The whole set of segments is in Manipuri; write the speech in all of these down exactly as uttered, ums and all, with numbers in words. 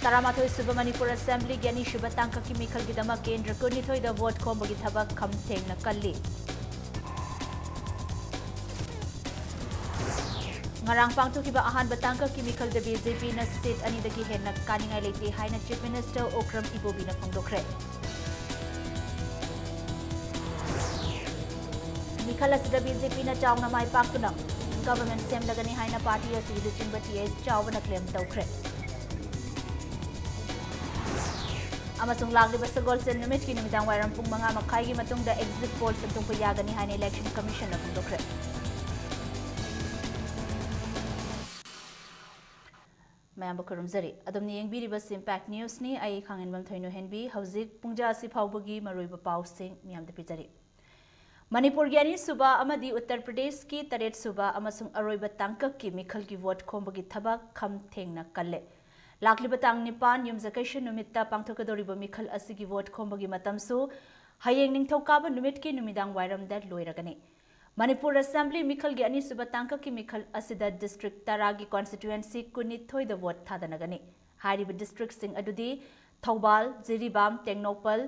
ꯇꯔꯥꯃꯥꯊꯣꯏ ꯁꯨꯕ ꯃꯅꯤꯄꯨꯔ ꯑꯦꯁꯦꯝꯕ꯭ꯂꯤꯒꯤ ꯑꯅꯤꯁꯨꯕ ꯇꯥꯡꯀꯛꯀꯤ ꯃꯤꯈꯜꯒꯤꯗꯃꯛ ꯀꯦꯟꯗ꯭ꯔ ꯀꯨꯟꯅꯤꯊꯣꯏꯗ ꯚꯣꯠ ꯈꯣꯝꯕꯒꯤ ꯊꯕꯛ ꯈꯝ ꯊꯦꯡꯅ ꯀꯜꯂꯤ꯫ ꯉꯔꯥꯡ ꯄꯥꯡꯊꯣꯛꯈꯤꯕ ꯑꯍꯥꯟꯕ ꯇꯥꯡꯀꯛꯀꯤ ꯃꯤꯈꯜꯗ ꯕꯤ ꯖꯦ ꯄꯤꯅ ꯁꯤꯠ ꯑꯅꯤꯗꯒꯤ ꯍꯦꯟꯅ ꯀꯥꯅꯤꯡꯉꯥꯏ ꯂꯩꯇꯦ ꯍꯥꯏꯅ ꯆꯤꯐ ꯃꯤꯅꯤꯁꯇꯔ ꯎꯀ꯭ꯔꯝ ꯏꯕꯣꯕꯤꯅ ꯐꯣꯡꯗꯣꯛꯈ꯭ꯔꯦ꯫ ꯃꯤꯈꯜ ꯑꯁꯤꯗ ꯕꯤ ꯖꯦ ꯄꯤꯅ ꯆꯥꯎꯅ ꯃꯥꯏ ꯄꯥꯛꯇꯨꯅ ꯒꯚꯔꯟꯃꯦꯟꯠ ꯁꯦꯝꯂꯒꯅꯤ ꯍꯥꯏꯅ ꯄꯥꯔꯇꯤ ꯑꯁꯤꯒꯤ ꯂꯨꯆꯤꯡꯕ ꯇꯤ ꯑꯩꯆ ꯆꯥꯎꯕꯅ ꯀ꯭ꯂꯦꯝ ꯇꯧꯈ꯭ꯔꯦ꯫ ꯑꯃꯁꯨꯡ ꯂꯥꯛꯂꯤꯕ ꯁꯒꯣꯜꯁꯦꯟ ꯅꯨꯃꯤꯠꯀꯤ ꯅꯨꯃꯤꯗꯥꯡ ꯋꯥꯏꯔꯝ ꯄꯨꯡ ꯃꯉꯥ ꯃꯈꯥꯏꯒꯤ ꯃꯇꯨꯡꯗ ꯑꯦꯛꯖꯤꯠ ꯄꯣꯜ ꯁꯟꯗꯣꯛꯄ ꯌꯥꯒꯅꯤ ꯍꯥꯏꯅ ꯏꯂꯦꯛꯁꯟ ꯀꯃꯤꯁꯟꯅ ꯐꯣꯡꯗꯣꯛꯈ꯭ꯔꯦ꯫ ꯃꯌꯥꯝꯕꯨ ꯈꯨꯔꯨꯝꯖꯔꯤ꯫ ꯑꯗꯣꯝꯅ ꯌꯦꯡꯕꯤꯔꯤꯕꯁꯤ ꯏꯝꯄꯦꯛ ꯅ꯭ꯌꯨꯁꯅꯤ꯫ ꯑꯩ ꯈꯥꯡꯍꯦꯟꯕꯝ ꯊꯣꯏꯅꯣꯍꯦꯟꯕꯤ꯫ ꯍꯧꯖꯤꯛ ꯄꯨꯡꯖꯥ ꯑꯁꯤ ꯐꯥꯎꯕꯒꯤ ꯃꯔꯨꯑꯣꯏꯕ ꯄꯥꯎꯁꯤꯡ ꯃꯤꯌꯥꯝꯗ ꯄꯤꯖꯔꯤ꯫ ꯃꯅꯤꯄꯨꯔꯒꯤ ꯑꯅꯤꯁꯨꯕ ꯑꯃꯗꯤ ꯎꯠꯇꯔ ꯄ꯭ꯔꯗꯦꯁꯀꯤ ꯇꯔꯦꯠꯁꯨꯕ ꯑꯃꯁꯨꯡ ꯑꯔꯣꯏꯕ ꯇꯥꯡꯀꯛꯀꯤ ꯃꯤꯈꯜꯒꯤ ꯚꯣꯠ ꯈꯣꯝꯕꯒꯤ ꯊꯕꯛ ꯈꯝ ꯊꯦꯡꯅ ꯀꯜꯂꯦ꯫ ꯂꯥꯛꯂꯤꯕ ꯇꯥꯡ ꯅꯤꯄꯥꯟ ꯌꯨꯝꯖꯀꯩꯁ ꯅꯨꯃꯤꯠꯇ ꯄꯥꯡꯊꯣꯛꯀꯗꯧꯔꯤꯕ ꯃꯤꯈꯜ ꯑꯁꯤꯒꯤ ꯚꯣꯠ ꯈꯣꯝꯕꯒꯤ ꯃꯇꯝꯁꯨ ꯍꯌꯦꯡ ꯅꯤꯡꯊꯧꯀꯥꯕ ꯅꯨꯃꯤꯠꯀꯤ ꯅꯨꯃꯤꯗꯥꯡ ꯋꯥꯏꯔꯝꯗ ꯂꯣꯏꯔꯒꯅꯤ꯫ ꯃꯅꯤꯄꯨꯔ ꯑꯦꯁꯦꯝꯕ꯭ꯂꯤ ꯃꯤꯈꯜꯒꯤ ꯑꯅꯤꯁꯨꯕ ꯇꯥꯡꯀꯛꯀꯤ ꯃꯤꯈꯜ ꯑꯁꯤꯗ ꯗꯤꯁꯇ꯭ꯔꯤꯛ ꯇꯔꯥꯒꯤ ꯀꯣꯟꯁꯇꯤꯇ꯭ꯋꯦꯟꯁꯤ ꯀꯨꯟꯅꯤꯊꯣꯏꯗ ꯚꯣꯠ ꯊꯥꯗꯅꯒꯅꯤ꯫ ꯍꯥꯏꯔꯤꯕ ꯗꯤꯁꯇ꯭ꯔꯤꯛꯁꯤꯡ ꯑꯗꯨꯗꯤ ꯊꯧꯕꯥꯜ, ꯖꯤꯔꯤꯕꯥꯝ, ꯇꯦꯡꯅꯧꯄꯜ,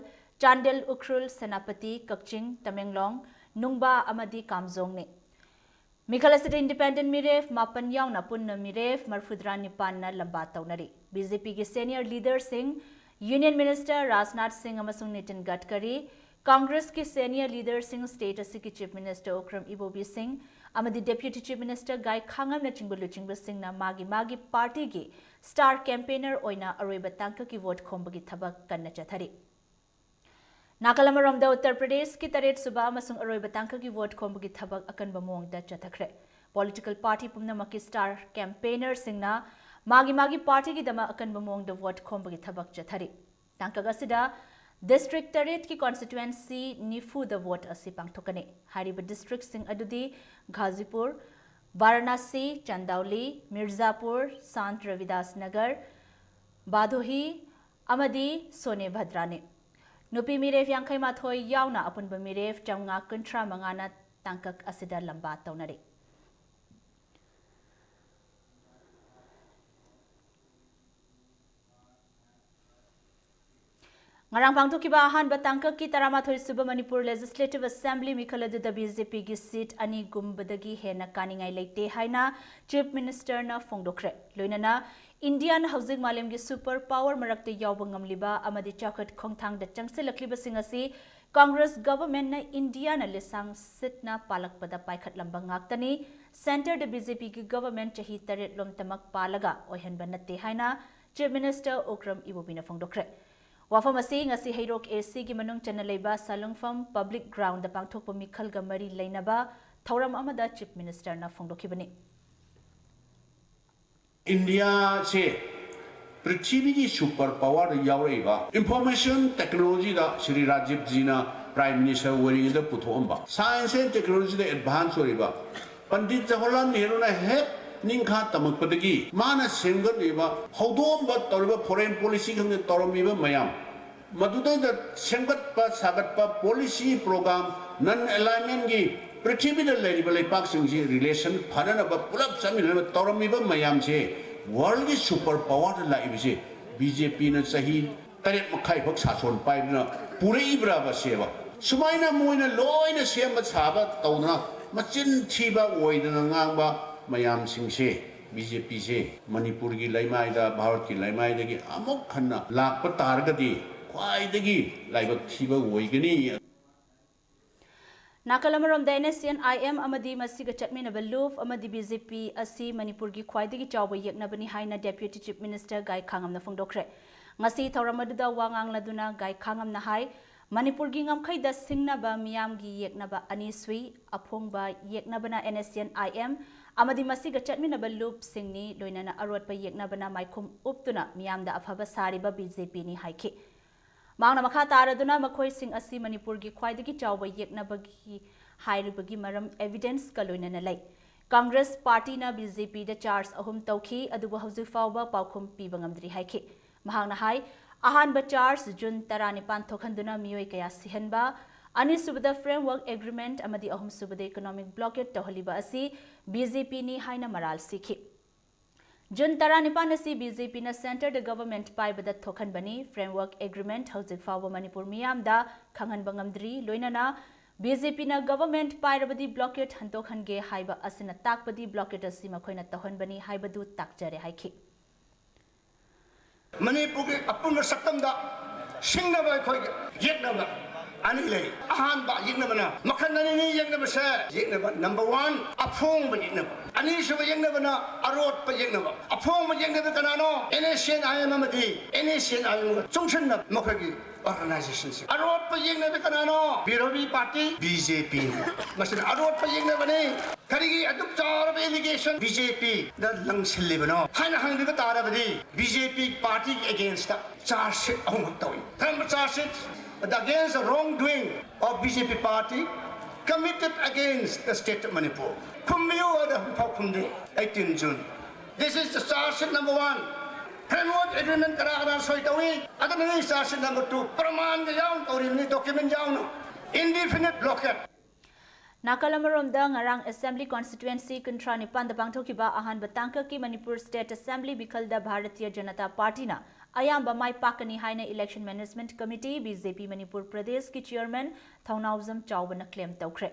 ꯆꯥꯟꯗꯦꯜ, ꯎꯈ꯭ꯔꯨꯜ, ꯁꯦꯅꯥꯄꯇꯤ, ꯀꯛꯆꯤꯡ, ꯇꯃꯦꯡꯂꯣꯡ, ꯅꯨꯡꯕꯥ ꯑꯃꯗꯤ ꯀꯥꯝꯖꯣꯡꯅꯤ꯫ ꯃꯤꯈꯜ ꯑꯁꯤꯗ ꯏꯟꯗꯤꯄꯦꯟꯗꯦꯟꯠ ꯃꯤꯔꯦꯞ ꯃꯥꯄꯟ ꯌꯥꯎꯅ ꯄꯨꯟꯅ ꯃꯤꯔꯦꯞ ꯃꯔꯤꯐꯨꯇꯔꯥ ꯅꯤꯄꯥꯟꯅ ꯂꯝꯕꯥ ꯇꯧꯅꯔꯤ꯫ ꯕꯤ ꯖꯦ ꯄꯤꯒꯤ ꯁꯦꯅꯤꯌꯔ ꯂꯤꯗꯔꯁꯤꯡ, ꯌꯨꯅꯤꯌꯟ ꯃꯤꯅꯤꯁꯇꯔ ꯔꯥꯖꯅꯥꯊ ꯁꯤꯡ ꯑꯃꯁꯨꯡ ꯅꯤꯇꯤꯟ ꯒꯗꯀꯔꯤ, ꯀꯪꯒ꯭ꯔꯦꯁꯀꯤ ꯁꯦꯅꯤꯌꯔ ꯂꯤꯗꯔꯁꯤꯡ, ꯁ꯭ꯇꯦꯠ ꯑꯁꯤꯒꯤ ꯆꯤꯐ ꯃꯤꯅꯤꯁꯇꯔ ꯎꯀ꯭ꯔꯝ ꯏꯕꯣꯕꯤ ꯁꯤꯡ ꯑꯃꯗꯤ ꯗꯦꯄ꯭ꯌꯨꯇꯤ ꯆꯤꯐ ꯃꯤꯅꯤꯁꯇꯔ ꯒꯥꯏ ꯈꯥꯉꯝꯅꯆꯤꯡꯕ ꯂꯨꯆꯤꯡꯕꯁꯤꯡꯅ ꯃꯥꯒꯤ ꯃꯥꯒꯤ ꯄꯥꯔꯇꯤꯒꯤ ꯁ꯭ꯇꯥꯔ ꯀꯦꯝꯄꯦꯅꯔ ꯑꯣꯏꯅ ꯑꯔꯣꯏꯕ ꯇꯥꯡꯀꯛꯀꯤ ꯚꯣꯠ ꯈꯣꯝꯕꯒꯤ ꯊꯕꯛ ꯀꯟꯅ ꯆꯠꯊꯔꯤ꯫ ꯅꯥꯀꯜ ꯑꯃꯔꯣꯝꯗ, ꯎꯠꯇꯔ ꯄ꯭ꯔꯗꯦꯁꯀꯤ ꯇꯔꯦꯠꯁꯨꯕ ꯑꯃꯁꯨꯡ ꯑꯔꯣꯏꯕ ꯇꯥꯡꯀꯛꯀꯤ ꯚꯣꯠ ꯈꯣꯝꯕꯒꯤ ꯊꯕꯛ ꯑꯀꯟꯕ ꯃꯑꯣꯡꯗ ꯆꯠꯊꯈ꯭ꯔꯦ꯫ ꯄꯣꯂꯤꯇꯤꯀꯦꯜ ꯄꯥꯔꯇꯤ ꯄꯨꯝꯅꯃꯛꯀꯤ ꯁ꯭ꯇꯥꯔ ꯀꯦꯝꯄꯦꯅꯔꯁꯤꯡꯅ ꯃꯥꯒꯤ ꯃꯥꯒꯤ ꯄꯥꯔꯇꯤꯒꯤꯗꯃꯛ ꯑꯀꯟꯕ ꯃꯑꯣꯡꯗ ꯚꯣꯠ ꯈꯣꯝꯕꯒꯤ ꯊꯕꯛ ꯆꯠꯊꯔꯤ꯫ ꯇꯥꯡꯀꯛ ꯑꯁꯤꯗ ꯗꯤꯁꯇ꯭ꯔꯤꯛ ꯇꯔꯦꯠꯀꯤ ꯀꯣꯟꯁꯇꯤꯇ꯭ꯋꯦꯟꯁꯤ ꯅꯤꯐꯨꯗ ꯚꯣꯠ ꯑꯁꯤ ꯄꯥꯡꯊꯣꯛꯀꯅꯤ꯫ ꯍꯥꯏꯔꯤꯕ ꯗꯤꯁꯇ꯭ꯔꯤꯛꯁꯤꯡ ꯑꯗꯨꯗꯤ ꯘꯥꯖꯤꯄꯨꯔ, ꯚꯥꯔꯥꯅꯥꯁꯤ, ꯆꯟꯗꯧꯂꯤ, ꯃꯤꯔꯖꯥꯄꯨꯔ, ꯁꯥꯟꯠ ꯔꯕꯤꯗꯥꯁ ꯅꯒꯔ, ꯚꯥꯗꯣꯍꯤ ꯑꯃꯗꯤ ꯁꯣꯅꯦꯚꯗ꯭ꯔꯥꯅꯤ꯫ ꯅꯨꯄꯤ ꯃꯤꯔꯦꯞ ꯌꯥꯡꯈꯩ ꯃꯥꯊꯣꯏ ꯌꯥꯎꯅ ꯑꯄꯨꯟꯕ ꯃꯤꯔꯦꯞ ꯆꯥꯝꯃꯉꯥ ꯀꯨꯟꯊ꯭ꯔꯥ ꯃꯉꯥꯅ ꯇꯥꯡꯀꯛ ꯑꯁꯤꯗ ꯂꯝꯕꯥ ꯇꯧꯅꯔꯤ꯫ ꯉꯔꯥꯡ ꯄꯥꯡꯊꯣꯛꯈꯤꯕ ꯑꯍꯥꯟꯕ ꯇꯥꯡꯀꯛꯀꯤ ꯇꯔꯥꯃꯥꯊꯣꯏ ꯁꯨꯕ ꯃꯅꯤꯄꯨꯔ Legislative Assembly ꯃꯤꯈꯜ ꯑꯗꯨꯗ BJPꯒꯤ seat ꯑꯅꯤꯒꯨꯝꯕꯗꯒꯤ ꯍꯦꯟꯅ ꯀꯥꯅꯤꯡꯉꯥꯏ ꯂꯩꯇꯦ ꯍꯥꯏꯅ Chief Ministerꯅ ꯐꯣꯡꯗꯣꯛꯈ꯭ꯔꯦ꯫ ꯂꯣꯏꯅꯅ ꯏꯟꯗꯤꯌꯥꯅ ꯍꯧꯖꯤꯛ ꯃꯥꯂꯦꯝꯒꯤ super power ꯃꯔꯛꯇ ꯌꯥꯎꯕ ꯉꯝꯂꯤꯕ ꯑꯃꯗꯤ ꯆꯥꯎꯈꯠ ꯈꯣꯡꯊꯥꯡꯗ ꯆꯪꯁꯤꯜꯂꯛꯂꯤꯕꯁꯤꯡ ꯑꯁꯤ Congress governmentꯅ ꯏꯟꯗꯤꯌꯥꯅ ꯂꯤꯁꯥꯡ ꯁꯤꯠꯅ ꯄꯥꯜꯂꯛꯄꯗ ꯄꯥꯏꯈꯠꯂꯝꯕ ꯉꯥꯛꯇꯅꯤ꯫ Centreꯗ BJPꯒꯤ government ꯆꯍꯤ ꯇꯔꯦꯠ ꯂꯣꯝꯇꯃꯛ ꯄꯥꯜꯂꯒ ꯑꯣꯏꯍꯟꯕ ꯅꯠꯇꯦ ꯍꯥꯏꯅ Chief Minister ꯎꯀ꯭ꯔꯝ ꯏꯕꯣꯕꯤꯅ ꯐꯣꯡꯗꯣꯛꯈ꯭ꯔꯦ꯫ ꯋꯥꯐꯝ ꯑꯁꯤ ꯉꯁꯤ ꯍꯩꯔꯣꯛ ACꯒꯤ ꯃꯅꯨꯡ ꯆꯟꯅ ꯂꯩꯕ ꯁꯥꯂꯨꯡꯐꯝ Public Groundꯗ ꯄꯥꯡꯊꯣꯛꯄ ꯃꯤꯈꯜꯒ ꯃꯔꯤ ꯂꯩꯅꯕ ꯊꯧꯔꯝ ꯑꯃꯗ Chief Ministerꯅ ꯐꯣꯡꯗꯣꯛꯈꯤꯕꯅꯤ꯫ ꯏꯟꯗꯤꯌꯥꯁꯦ ꯄ꯭ꯔꯤꯊꯤꯕꯤꯒꯤ super powerꯗ ꯌꯥꯎꯔꯛꯏꯕ, information technologyꯗ Shri ꯔꯥꯖꯤꯕꯖꯤꯅ Prime Minister ꯑꯣꯏꯔꯤꯉꯩꯗ ꯄꯨꯊꯣꯛꯑꯝꯕ, science and technologyꯗ advance ꯑꯣꯏꯔꯤꯕ, ꯄꯟꯗꯤꯠ ꯖꯋꯥꯍꯔꯂꯥꯜ ꯅꯦꯍꯔꯨꯅ ꯍꯦꯛ ꯅꯤꯡꯈꯥ ꯇꯝꯃꯛꯄꯗꯒꯤ ꯃꯥꯅ ꯁꯦꯝꯒꯠꯂꯤꯕ, ꯍꯧꯗꯣꯛꯑꯝꯕ, ꯇꯧꯔꯤꯕ foreign policy ꯈꯪꯗꯦ, ꯇꯧꯔꯝꯃꯤꯕ ꯃꯌꯥꯝ, ꯃꯗꯨꯗꯩꯗ ꯁꯦꯝꯒꯠꯄ ꯁꯥꯒꯠꯄ policy program, non alignmentꯒꯤ, ꯄ꯭ꯔꯤꯊꯤꯕꯤꯗ ꯂꯩꯔꯤꯕ ꯂꯩꯄꯥꯛꯁꯤꯡꯁꯤ relation ꯐꯅꯅꯕ, ꯄꯨꯂꯞ ꯆꯠꯃꯤꯟꯅꯅꯕ ꯇꯧꯔꯝꯃꯤꯕ ꯃꯌꯥꯝꯁꯦ, worldꯒꯤ super powerꯗ ꯂꯥꯛꯏꯕꯁꯦ BJPꯅ ꯆꯍꯤ ꯇꯔꯦꯠ ꯃꯈꯥꯏ ꯐꯥꯎ ꯁꯥꯁꯣꯟ ꯄꯥꯏꯗꯨꯅ ꯄꯨꯔꯛꯏꯕ꯭ꯔꯥꯕ ꯁꯦꯕ? ꯁꯨꯃꯥꯏꯅ ꯃꯣꯏꯅ ꯂꯣꯏꯅ ꯁꯦꯝꯕ ꯁꯥꯕ ꯇꯧꯗꯅ, ꯃꯆꯤꯟ ꯊꯤꯕ ꯑꯣꯏꯗꯅ ꯉꯥꯡꯕ ꯃꯌꯥꯝꯁꯤꯡꯁꯦ, BJPꯁꯦ ꯃꯅꯤꯄꯨꯔꯒꯤ ꯂꯩꯃꯥꯏꯗ, ꯚꯥꯔꯠꯀꯤ ꯂꯩꯃꯥꯏꯗꯒꯤ ꯑꯃꯨꯛ ꯍꯟꯅ ꯂꯥꯛꯄ ꯇꯥꯔꯒꯗꯤ ꯈ꯭ꯋꯥꯏꯗꯒꯤ ꯂꯥꯏꯕꯛ ꯊꯤꯕ ꯑꯣꯏꯒꯅꯤ꯫ ꯅꯥꯀꯜ ꯑꯃꯔꯣꯝꯗ NSCN-IM ꯑꯃꯗꯤ ꯃꯁꯤꯒ ꯆꯠꯃꯤꯟꯅꯕ ꯂꯨꯞ ꯑꯃꯗꯤ BJP ꯑꯁꯤ ꯃꯅꯤꯄꯨꯔꯒꯤ ꯈ꯭ꯋꯥꯏꯗꯒꯤ ꯆꯥꯎꯕ ꯌꯦꯛꯅꯕꯅꯤ ꯍꯥꯏꯅ Deputy Chief Minister ꯒꯥꯏ ꯈꯥꯉꯝꯅ ꯐꯣꯡꯗꯣꯛꯈ꯭ꯔꯦ꯫ ꯉꯁꯤ ꯊꯧꯔꯝ ꯑꯗꯨꯗ ꯋꯥ ꯉꯥꯡꯂꯗꯨꯅ ꯒꯥꯏ ꯈꯥꯉꯝꯅ ꯍꯥꯏ, ꯃꯅꯤꯄꯨꯔꯒꯤ ꯉꯝꯈꯩꯗ ꯁꯤꯡꯅꯕ ꯃꯤꯌꯥꯝꯒꯤ ꯌꯦꯛꯅꯕ ꯑꯅꯤ ꯁꯨꯏ꯫ ꯑꯐꯣꯡꯕ ꯌꯦꯛꯅꯕꯅ NSCN-IM ꯑꯃꯗꯤ ꯃꯁꯤꯒ ꯆꯠꯃꯤꯟꯅꯕ ꯂꯨꯞꯁꯤꯡꯅꯤ, ꯂꯣꯏꯅꯅ ꯑꯔꯣꯠꯄ ꯌꯦꯛꯅꯕꯅ ꯃꯥꯏꯈꯨꯝ ꯎꯞꯇꯨꯅ ꯃꯤꯌꯥꯝꯗ ꯑꯐꯕ ꯁꯥꯔꯤꯕ BJPꯅꯤ ꯍꯥꯏꯈꯤ꯫ ꯃꯍꯥꯛꯅ ꯃꯈꯥ ꯇꯥꯔꯗꯨꯅ ꯃꯈꯣꯏꯁꯤꯡ ꯑꯁꯤ ꯃꯅꯤꯄꯨꯔꯒꯤ ꯈ꯭ꯋꯥꯏꯗꯒꯤ ꯆꯥꯎꯕ ꯌꯦꯛꯅꯕꯒꯤ ꯍꯥꯏꯔꯤꯕꯒꯤ ꯃꯔꯝ evidenceꯀ ꯂꯣꯏꯅꯅ ꯂꯩ꯫ Congress partyꯅ BJPꯗ charge ꯑꯍꯨꯝ ꯇꯧꯈꯤ, ꯑꯗꯨꯕꯨ ꯍꯧꯖꯤꯛ ꯐꯥꯎꯕ ꯄꯥꯎꯈꯨꯝ ꯄꯤꯕ ꯉꯝꯗ꯭ꯔꯤ ꯍꯥꯏꯈꯤ꯫ ꯃꯍꯥꯛꯅ ꯍꯥꯏ, ꯑꯍꯥꯟꯕ charge June ꯇꯔꯥꯅꯤꯄꯥꯟ ꯊꯣꯛꯍꯟꯗꯨꯅ ꯃꯤꯑꯣꯏ ꯀꯌꯥ ꯁꯤꯍꯟꯕ, ꯑꯅꯤꯁꯨꯕꯗ framework agreement ꯑꯃꯗꯤ ꯑꯍꯨꯝꯁꯨꯕꯗ economic blockade ꯇꯧꯍꯜꯂꯤꯕ ꯑꯁꯤ BJPꯅꯤ ꯍꯥꯏꯅ ꯃꯔꯥꯜ ꯁꯤꯈꯤ꯫ ꯖꯨꯟ ꯇꯔꯥꯅꯤꯄꯥꯟ ꯑꯁꯤ ꯕꯤ ꯖꯦ ꯄꯤꯅ centre ꯗ government ꯄꯥꯏꯕꯗ ꯊꯣꯛꯍꯟꯕꯅꯤ꯫ Framework Agreement ꯍꯧꯖꯤꯛ ꯐꯥꯎꯕ ꯃꯅꯤꯄꯨꯔ ꯃꯤꯌꯥꯝꯗ ꯈꯪꯍꯟꯕ ꯉꯝꯗ꯭ꯔꯤ꯫ ꯂꯣꯏꯅꯅ ꯕꯤ ꯖꯦ ꯄꯤꯅ government ꯄꯥꯏꯔꯕꯗꯤ blockade ꯍꯟꯗꯣꯛꯍꯟꯒꯦ ꯍꯥꯏꯕ ꯑꯁꯤꯅ ꯇꯥꯛꯄꯗꯤ blockade ꯑꯁꯤ ꯃꯈꯣꯏꯅ ꯇꯧꯍꯟꯕꯅꯤ ꯍꯥꯏꯕꯗꯨ ꯇꯥꯛꯆꯔꯦ ꯍꯥꯏꯈꯤ꯫ ꯃꯅꯤꯄꯨꯔꯒꯤ ꯑꯄꯨꯟꯕ ꯁꯛꯇꯝꯗ ꯁꯤꯡꯅꯕ ꯑꯩꯈꯣꯏꯒꯤ ꯌꯦꯛꯅꯕ ꯑꯅꯤ ꯂꯩ꯫ ꯑꯍꯥꯟꯕ ꯌꯦꯛꯅꯕꯅ ꯃꯈꯜ ꯑꯅꯤꯅꯤ꯫ ꯌꯦꯛꯅꯕꯁꯦ, ꯌꯦꯛꯅꯕ number one, ꯑꯐꯣꯡꯕ ꯌꯦꯛꯅꯕ꯫ ꯑꯅꯤꯁꯨꯕ ꯌꯦꯛꯅꯕꯅ ꯑꯔꯣꯠꯄ ꯌꯦꯛꯅꯕ꯫ ꯑꯐꯣꯡꯕ ꯌꯦꯛꯅꯕ ꯀꯅꯥꯅꯣ? N S C N I M ꯑꯃꯗꯤ ꯑꯦꯟ ꯑꯦꯁ ꯁꯤ ꯑꯦꯟ ꯑꯥꯏ ꯑꯦꯝꯒ ꯆꯨꯡꯁꯤꯟꯅꯕ ꯃꯈꯣꯏꯒꯤ organization ꯁꯤꯡ꯫ ꯑꯔꯣꯠꯄ ꯌꯦꯛꯅꯕ ꯀꯅꯥꯅꯣ? ꯕꯤꯔꯣꯙꯤ party B J P꯫ ꯃꯁꯤꯅ ꯑꯔꯣꯠꯄ ꯌꯦꯛꯅꯕꯅꯤ꯫ ꯀꯔꯤꯒꯤ ꯑꯗꯨꯛ ꯆꯥꯎꯔꯕ allegation B J P ꯗ ꯂꯪꯁꯤꯜꯂꯤꯕꯅꯣ ꯍꯥꯏꯅ ꯍꯪꯕꯤꯕ ꯇꯥꯔꯕꯗꯤ, B J P party ꯒꯤ against ꯇ charge sheet ꯑꯍꯨꯝꯈꯛ ꯇꯧꯏ꯫ ꯀꯔꯝꯕ charge sheet? The against the wrongdoing of B J P party committed against the state of Manipur꯫ ꯈꯨꯝꯕꯤꯌꯨ ꯍꯥꯏꯗ ꯍꯧꯖꯤꯛꯐꯥꯎ ꯈꯨꯝꯗꯦ꯫ Eighteen June꯫ This is the charge sheet number one꯫ Framework Agreement ꯀꯅꯥ ꯀꯅꯥ ꯁꯣꯏ ꯇꯧꯏ? ꯑꯗꯨꯅ ꯅꯣꯏ charge sheet number two꯫ ꯄ꯭ꯔꯃꯥꯟꯒ ꯌꯥꯎꯅ ꯇꯧꯔꯤꯕꯅꯤ, document ꯌꯥꯎꯅ꯫ Indefinite blockade꯫ ꯅꯥꯀꯜ ꯑꯃꯔꯣꯝꯗ, ꯉꯔꯥꯡ Assembly Constituency ꯀꯨꯟꯊ꯭ꯔꯥ ꯅꯤꯄꯥꯟꯗ ꯄꯥꯡꯊꯣꯛꯈꯤꯕ ꯑꯍꯥꯟꯕ ꯇꯥꯡꯀꯛꯀꯤ ꯃꯅꯤꯄꯨꯔ State Assembly ꯃꯤꯈꯜꯗ ꯚꯥꯔꯇꯤꯌ ꯖꯅꯇꯥ ꯄꯥꯔꯇꯤꯅ ꯑꯌꯥꯝꯕ ꯃꯥꯏ ꯄꯥꯛꯀꯅꯤ ꯍꯥꯏꯅ Election Management Committee, B J P Manipur ꯄ꯭ꯔꯗꯦꯁꯀꯤ chairman ꯊꯧꯅꯥꯎꯖꯝ ꯆꯥꯎꯕꯅ claim ꯇꯧꯈ꯭ꯔꯦ꯫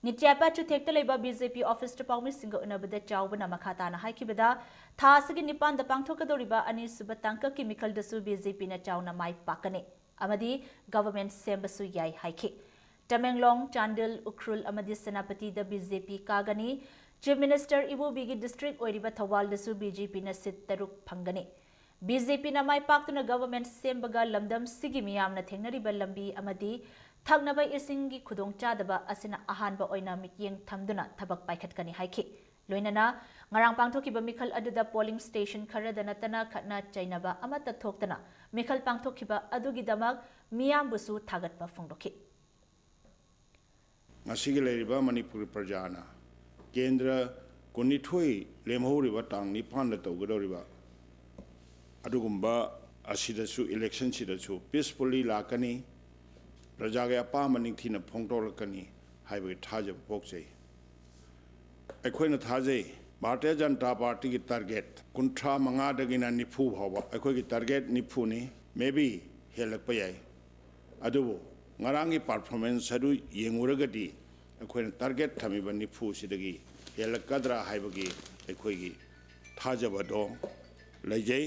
ꯅꯤꯇ꯭ꯌꯥꯄꯥ ꯆꯨꯊꯦꯛꯇ ꯂꯩꯕ B J P office ꯇ ꯄꯥꯎꯃꯤꯁꯤꯡꯒ ꯎꯅꯕꯗ ꯆꯥꯎꯕꯅ ꯃꯈꯥ ꯇꯥꯅ ꯍꯥꯏꯈꯤꯕꯗ, ꯊꯥ ꯑꯁꯤꯒꯤ ꯅꯤꯄꯥꯟꯗ ꯄꯥꯡꯊꯣꯛꯀꯗꯧꯔꯤꯕ ꯑꯅꯤꯁꯨꯕ ꯇꯥꯡꯀꯛꯀꯤ ꯃꯤꯈꯜꯗꯁꯨ B J P ꯅ ꯆꯥꯎꯅ ꯃꯥꯏ ꯄꯥꯛꯀꯅꯤ ꯑꯃꯗꯤ government ꯁꯦꯝꯕꯁꯨ ꯌꯥꯏ ꯍꯥꯏꯈꯤ꯫ ꯇꯃꯦꯡꯂꯣꯡ, ꯆꯥꯟꯗꯤꯜ, ꯎꯈ꯭ꯔꯨꯜ ꯑꯃꯗꯤ ꯁꯦꯅꯥꯄꯇꯤꯗ B J P ꯀꯥꯒꯅꯤ꯫ Chief Minister ꯏꯕꯣꯕꯤꯒꯤ district ꯑꯣꯏꯔꯤꯕ ꯊꯧꯕꯥꯜꯗꯁꯨ B J P ꯅ seat ꯇꯔꯨꯛ ꯐꯪꯒꯅꯤ꯫ B J P ꯅ ꯃꯥꯏ ꯄꯥꯛꯇꯨꯅ government ꯁꯦꯝꯕꯒ ꯂꯝꯗꯝꯁꯤꯒꯤ ꯃꯤꯌꯥꯝꯅ ꯊꯦꯡꯅꯔꯤꯕ ꯂꯝꯕꯤ ꯑꯃꯗꯤ ꯊꯛꯅꯕ ꯏꯁꯤꯡꯒꯤ ꯈꯨꯗꯣꯡꯆꯥꯗꯕ ꯑꯁꯤꯅ ꯑꯍꯥꯟꯕ ꯑꯣꯏꯅ ꯃꯤꯠꯌꯦꯡ ꯊꯝꯗꯨꯅ ꯊꯕꯛ ꯄꯥꯏꯈꯠꯀꯅꯤ ꯍꯥꯏꯈꯤ꯫ ꯂꯣꯏꯅꯅ ꯉꯔꯥꯡ ꯄꯥꯡꯊꯣꯛꯈꯤꯕ ꯃꯤꯈꯜ ꯑꯗꯨꯗ polling station ꯈꯔꯗ ꯅꯠꯇꯅ ꯈꯠꯅ ꯆꯩꯅꯕ ꯑꯃꯠꯇ ꯊꯣꯛꯇꯅ ꯃꯤꯈꯜ ꯄꯥꯡꯊꯣꯛꯈꯤꯕ ꯑꯗꯨꯒꯤꯗꯃꯛ ꯃꯤꯌꯥꯝꯕꯨꯁꯨ ꯊꯥꯒꯠꯄ ꯐꯣꯡꯗꯣꯛꯈꯤ꯫ ꯉꯁꯤꯒꯤ ꯂꯩꯔꯤꯕ ꯃꯅꯤꯄꯨꯔꯒꯤ ꯄ꯭ꯔꯖꯥꯅ ꯀꯦꯟꯗ꯭ꯔ ꯀꯨꯟꯅꯤꯊꯣꯏ ꯂꯦꯝꯍꯧꯔꯤꯕ ꯇꯥꯡ ꯅꯤꯄꯥꯟꯗ ꯇꯧꯒꯗꯧꯔꯤꯕ ꯑꯗꯨꯒꯨꯝꯕ ꯑꯁꯤꯗꯁꯨ, election ꯁꯤꯗꯁꯨ peacefully ꯂꯥꯛꯀꯅꯤ, ꯄ꯭ꯔꯖꯥꯒꯤ ꯑꯄꯥꯝꯕ ꯅꯤꯡꯊꯤꯅ ꯐꯣꯡꯗꯣꯔꯛꯀꯅꯤ ꯍꯥꯏꯕꯒꯤ ꯊꯥꯖꯕ ꯄꯣꯛꯆꯩ꯫ ꯑꯩꯈꯣꯏꯅ ꯊꯥꯖꯩ, ꯚꯥꯔꯇꯤꯌ ꯖꯅꯇꯥ ꯄꯥꯔꯇꯤꯒꯤ ꯇꯥꯔꯒꯦꯠ ꯀꯨꯟꯊ꯭ꯔꯥ ꯃꯉꯥꯗꯒꯤꯅ ꯅꯤꯐꯨ ꯐꯥꯎꯕ, ꯑꯩꯈꯣꯏꯒꯤ ꯇꯥꯔꯒꯦꯠ ꯅꯤꯐꯨꯅꯤ, ꯃꯦꯕꯤ ꯍꯦꯜꯂꯛꯄ ꯌꯥꯏ꯫ ꯑꯗꯨꯕꯨ ꯉꯔꯥꯡꯒꯤ ꯄꯔꯐꯣꯔꯃꯦꯟꯁ ꯑꯗꯨ ꯌꯦꯡꯉꯨꯔꯒꯗꯤ ꯑꯩꯈꯣꯏꯅ ꯇꯥꯔꯒꯦꯠ ꯊꯝꯃꯤꯕ ꯅꯤꯐꯨꯁꯤꯗꯒꯤ ꯍꯦꯜꯂꯛꯀꯗ꯭ꯔꯥ ꯍꯥꯏꯕꯒꯤ ꯑꯩꯈꯣꯏꯒꯤ ꯊꯥꯖꯕꯗꯣ ꯂꯩꯖꯩ꯫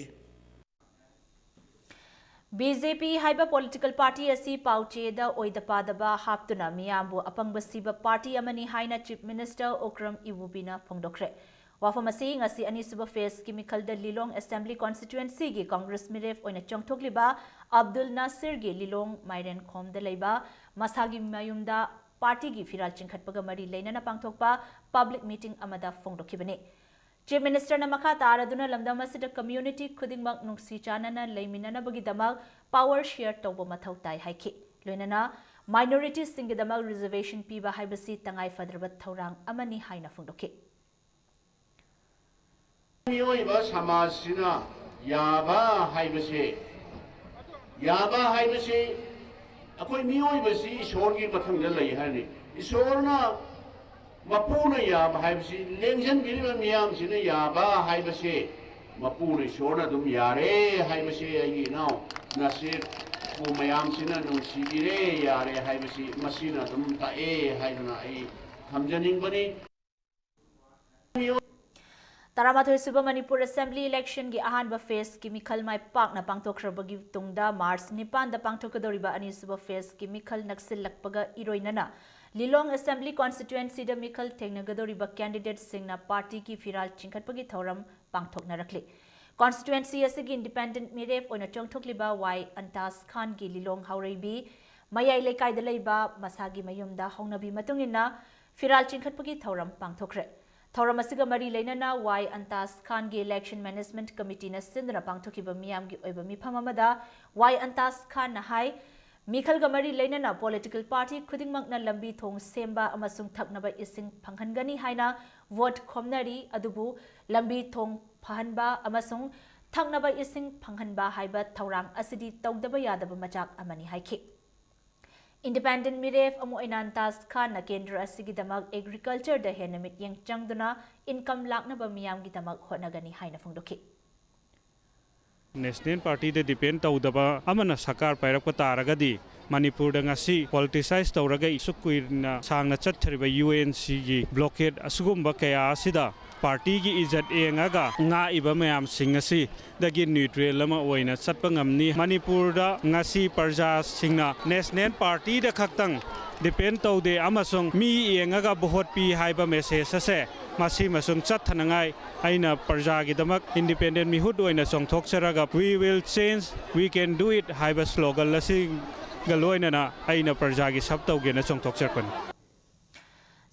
ꯕꯤ ꯖꯦ ꯄꯤ ꯍꯥꯏꯕ ꯄꯣꯂꯤꯇꯤꯀꯦꯜ ꯄꯥꯔꯇꯤ ꯑꯁꯤ ꯄꯥꯎꯆꯦꯗ ꯑꯣꯏꯗ ꯄꯥꯗꯕ ꯍꯥꯞꯇꯨꯅ ꯃꯤꯌꯥꯝꯕꯨ ꯑꯄꯪꯕ ꯁꯤꯕ ꯄꯥꯔꯇꯤ ꯑꯃꯅꯤ ꯍꯥꯏꯅ ꯆꯤꯐ ꯃꯤꯅꯤꯁꯇꯔ ꯑꯣꯀ꯭ꯔꯝ ꯏꯕꯨꯕꯤꯅ ꯐꯣꯡꯗꯣꯛꯈ꯭ꯔꯦ꯫ ꯋꯥꯐꯝ ꯑꯁꯤ ꯉꯁꯤ ꯑꯅꯤꯁꯨꯕ ꯐꯦꯖꯀꯤ ꯃꯤꯈꯜꯗ ꯂꯤꯂꯣꯡ ꯑꯦꯁꯦꯝꯕ꯭ꯂꯤ ꯀꯣꯟꯁꯇꯤꯇ꯭ꯋꯦꯟꯁꯤꯒꯤ ꯀꯣꯡꯒ꯭ꯔꯦꯁ ꯃꯤꯔꯦꯞ ꯑꯣꯏꯅ ꯆꯣꯡꯊꯣꯛꯂꯤꯕ ꯑꯕꯗꯨꯜ ꯅꯥꯁꯤꯔꯒꯤ ꯂꯤꯂꯣꯡ ꯃꯥꯏꯔꯦꯟꯈꯣꯝꯗ ꯂꯩꯕ ꯃꯁꯥꯒꯤ ꯃꯌꯨꯝꯗ ꯄꯥꯔꯇꯤꯒꯤ ꯐꯤꯔꯥꯜ ꯆꯤꯡꯈꯠꯄꯒ ꯃꯔꯤ ꯂꯩꯅꯅ ꯄꯥꯡꯊꯣꯛꯄ ꯄꯕ꯭ꯂꯤꯛ ꯃꯤꯇꯤꯡ ꯑꯃꯗ ꯐꯣꯡꯗꯣꯛꯈꯤꯕꯅꯤ꯫ ꯆꯤꯐ ꯃꯤꯅꯤꯁꯇꯔꯅ ꯃꯈꯥ ꯇꯥꯔꯗꯨꯅ ꯂꯝꯗꯝ ꯑꯁꯤꯗ ꯀꯝꯃ꯭ꯌꯨꯅꯤꯇꯤ ꯈꯨꯗꯤꯡꯃꯛ ꯅꯨꯡꯁꯤ ꯆꯥꯟꯅꯅ ꯂꯩꯃꯤꯟꯅꯅꯕꯒꯤꯗꯃꯛ ꯄꯥꯋꯔ ꯁꯦꯌꯔ ꯇꯧꯕ ꯃꯊꯧ ꯇꯥꯏ ꯍꯥꯏꯈꯤ꯫ ꯂꯣꯏꯅꯅ ꯃꯥꯏꯅꯣꯔꯤꯇꯤꯁꯤꯡꯒꯤꯗꯃꯛ ꯔꯤꯖꯔꯕꯦꯁꯟ ꯄꯤꯕ ꯍꯥꯏꯕꯁꯤ ꯇꯉꯥꯏ ꯐꯗ꯭ꯔꯕ ꯊꯧꯔꯥꯡ ꯑꯃꯅꯤ ꯍꯥꯏꯅ ꯐꯣꯡꯗꯣꯛꯈꯤ꯫ ꯃꯤꯑꯣꯏꯕ ꯁꯃꯥꯖꯁꯤꯅ ꯌꯥꯕ ꯍꯥꯏꯕꯁꯦ, ꯌꯥꯕ ꯍꯥꯏꯕꯁꯤ ꯑꯩꯈꯣꯏ ꯃꯤꯑꯣꯏꯕꯁꯤ ꯏꯁꯣꯔꯒꯤ ꯃꯊꯪꯗ ꯂꯩ ꯍꯥꯏꯔꯅꯤ꯫ ꯏꯁꯣꯔꯅ ꯃꯄꯨꯅ ꯌꯥꯕ ꯍꯥꯏꯕꯁꯤ, ꯂꯦꯡꯖꯟꯕꯤꯔꯤꯕ ꯃꯤꯌꯥꯝꯁꯤꯅ ꯌꯥꯕ ꯍꯥꯏꯕꯁꯦ, ꯃꯄꯨꯅ ꯏꯁꯣꯔꯅ ꯑꯗꯨꯝ ꯌꯥꯔꯦ ꯍꯥꯏꯕꯁꯦ, ꯑꯩꯒꯤ ꯏꯅꯥꯎ ꯅꯁꯤꯔꯄꯨ ꯃꯌꯥꯝꯁꯤꯅ ꯅꯨꯡꯁꯤꯕꯤꯔꯦ, ꯌꯥꯔꯦ ꯍꯥꯏꯕꯁꯤ ꯃꯁꯤꯅ ꯑꯗꯨꯝ ꯇꯥꯛꯑꯦ ꯍꯥꯏꯗꯨꯅ ꯑꯩ ꯊꯝꯖꯅꯤꯡꯕꯅꯤ꯫ ꯇꯔꯥꯃꯥꯊꯣꯏ ꯁꯨꯕ ꯃꯅꯤꯄꯨꯔ ꯑꯦꯁꯦꯝꯕ꯭ꯂꯤ ꯏꯂꯦꯛꯁꯟꯒꯤ ꯑꯍꯥꯟꯕ ꯐꯦꯖꯀꯤ ꯃꯤꯈꯜ ꯃꯥꯏ ꯄꯥꯛꯅ ꯄꯥꯡꯊꯣꯛꯈ꯭ꯔꯕꯒꯤ ꯇꯨꯡꯗ ꯃꯥꯔꯆ ꯅꯤꯄꯥꯟꯗ ꯄꯥꯡꯊꯣꯛꯀꯗꯧꯔꯤꯕ ꯑꯅꯤꯁꯨꯕ ꯐꯦꯖꯀꯤ ꯃꯤꯈꯜ ꯅꯛꯁꯤꯜꯂꯛꯄꯒ ꯏꯔꯣꯏꯅꯅ ꯂꯤꯂꯣꯡ ꯑꯦꯁꯦꯝꯕ꯭ꯂꯤ ꯀꯣꯟꯁꯇꯤꯇ꯭ꯋꯦꯟꯁꯤꯗ ꯃꯤꯈꯜ ꯊꯦꯡꯅꯒꯗꯧꯔꯤꯕ ꯀꯦꯟꯗꯤꯗꯦꯠꯁꯤꯡꯅ ꯄꯥꯔꯇꯤꯒꯤ ꯐꯤꯔꯥꯜ ꯆꯤꯡꯈꯠꯄꯒꯤ ꯊꯧꯔꯝ ꯄꯥꯡꯊꯣꯛꯅꯔꯛꯂꯤ꯫ ꯀꯣꯟꯁꯇꯤꯇ꯭ꯋꯦꯟꯁꯤ ꯑꯁꯤꯒꯤ ꯏꯟꯗꯤꯄꯦꯟꯗꯦꯟꯠ ꯃꯤꯔꯦꯞ ꯑꯣꯏꯅ ꯆꯣꯡꯊꯣꯛꯂꯤꯕ ꯋꯥꯏ ꯑꯟꯇꯥꯖ ꯈꯥꯟꯒꯤ ꯂꯤꯂꯣꯡ ꯍꯥꯎꯔꯩꯕꯤ ꯃꯌꯥꯏ ꯂꯩꯀꯥꯏꯗ ꯂꯩꯕ ꯃꯁꯥꯒꯤ ꯃꯌꯨꯝꯗ ꯍꯧꯅꯕꯤ ꯃꯇꯨꯡ ꯏꯟꯅ ꯐꯤꯔꯥꯜ ꯆꯤꯡꯈꯠꯄꯒꯤ ꯊꯧꯔꯝ ꯄꯥꯡꯊꯣꯛꯈ꯭ꯔꯦ꯫ ꯊꯧꯔꯝ ꯑꯁꯤꯒ ꯃꯔꯤ ꯂꯩꯅꯅ ꯋꯥꯏ ꯑꯟꯇꯥꯖ ꯈꯥꯟꯒꯤ ꯏꯂꯦꯛꯁꯟ ꯃꯦꯅꯦꯖꯃꯦꯟꯠ ꯀꯃꯤꯇꯤꯅ ꯁꯤꯟꯗꯨꯅ ꯄꯥꯡꯊꯣꯛꯈꯤꯕ ꯃꯤꯌꯥꯝꯒꯤ ꯑꯣꯏꯕ ꯃꯤꯐꯝ ꯑꯃꯗ ꯋꯥꯏ ꯑꯟꯇꯥꯖ ꯈꯥꯟꯅ ꯍꯥꯏ, ꯃꯤꯈꯜꯒ ꯃꯔꯤ ꯂꯩꯅꯅ ꯄꯣꯂꯤꯇꯤꯀꯦꯜ ꯄꯥꯔꯇꯤ ꯈꯨꯗꯤꯡꯃꯛꯅ ꯂꯝꯕꯤ ꯊꯣꯡ ꯁꯦꯝꯕ ꯑꯃꯁꯨꯡ ꯊꯛꯅꯕ ꯏꯁꯤꯡ ꯐꯪꯍꯟꯒꯅꯤ ꯍꯥꯏꯅ ꯚꯣꯠ ꯈꯣꯝꯅꯔꯤ, ꯑꯗꯨꯕꯨ ꯂꯝꯕꯤ ꯊꯣꯡ ꯐꯍꯟꯕ ꯑꯃꯁꯨꯡ ꯊꯛꯅꯕ ꯏꯁꯤꯡ ꯐꯪꯍꯟꯕ ꯍꯥꯏꯕ ꯊꯧꯔꯥꯡ ꯑꯁꯤꯗꯤ ꯇꯧꯗꯕ ꯌꯥꯗꯕ ꯃꯆꯥꯛ ꯑꯃꯅꯤ ꯍꯥꯏꯈꯤ꯫ Independent ꯃꯤꯔꯦꯞ ꯑꯃ ꯑꯣꯏꯅ ꯑꯟꯇꯥꯖ ꯈꯥꯟꯅ ꯀꯦꯟꯗ꯭ꯔ ꯑꯁꯤꯒꯤꯗꯃꯛ agricultureꯗ ꯍꯦꯟꯅ ꯃꯤꯠꯌꯦꯡ ꯆꯪꯗꯨꯅ income ꯂꯥꯛꯅꯕ ꯃꯤꯌꯥꯝꯒꯤꯗꯃꯛ ꯍꯣꯠꯅꯒꯅꯤ ꯍꯥꯏꯅ ꯐꯣꯡꯗꯣꯛꯈꯤ꯫ National Partyꯗ depend ꯇꯧꯗꯕ ꯑꯃꯅ ꯁꯔꯀꯥꯔ ꯄꯥꯏꯔꯛꯄ ꯇꯥꯔꯒꯗꯤ, ꯃꯅꯤꯄꯨꯔꯗ ꯉꯁꯤ politicise ꯇꯧꯔꯒ ꯏꯁꯨꯛ ꯀꯨꯏꯅ ꯁꯥꯡꯅ ꯆꯠꯊꯔꯤꯕ UNCꯒꯤ blockade, ꯑꯁꯤꯒꯨꯝꯕ ꯀꯌꯥ ꯑꯁꯤꯗ partyꯒꯤ ꯏꯖꯠ ꯌꯦꯡꯉꯒ ꯉꯥꯛꯏꯕ ꯃꯌꯥꯝꯁꯤꯡ ꯑꯁꯤꯗꯒꯤ neutral ꯑꯃ ꯑꯣꯏꯅ ꯆꯠꯄ ꯉꯝꯅꯤ꯫ ꯃꯅꯤꯄꯨꯔꯗ ꯉꯁꯤ ꯄ꯭ꯔꯖꯥꯁꯤꯡꯅ National Partyꯗ ꯈꯛꯇꯪ depend ꯇꯧꯗꯦ ꯑꯃꯁꯨꯡ ꯃꯤ ꯌꯦꯡꯉꯒ vote ꯄꯤ ꯍꯥꯏꯕ message ꯑꯁꯦ ꯃꯁꯤ ꯃꯁꯨꯡ ꯆꯠꯊꯅꯉꯥꯏ ꯑꯩꯅ ꯄ꯭ꯔꯖꯥꯒꯤꯗꯃꯛ independent ꯃꯤꯍꯨꯠ ꯑꯣꯏꯅ ꯆꯣꯡꯊꯣꯛꯆꯔꯒ "We will change, we can do it" ꯍꯥꯏꯕ slogan ꯑꯁꯤꯒ ꯂꯣꯏꯅꯅ ꯑꯩꯅ ꯄ꯭ꯔꯖꯥꯒꯤ ꯁꯔꯨꯛ ꯇꯧꯒꯦꯅ ꯆꯣꯡꯊꯣꯛꯆꯔꯛꯄꯅꯤ꯫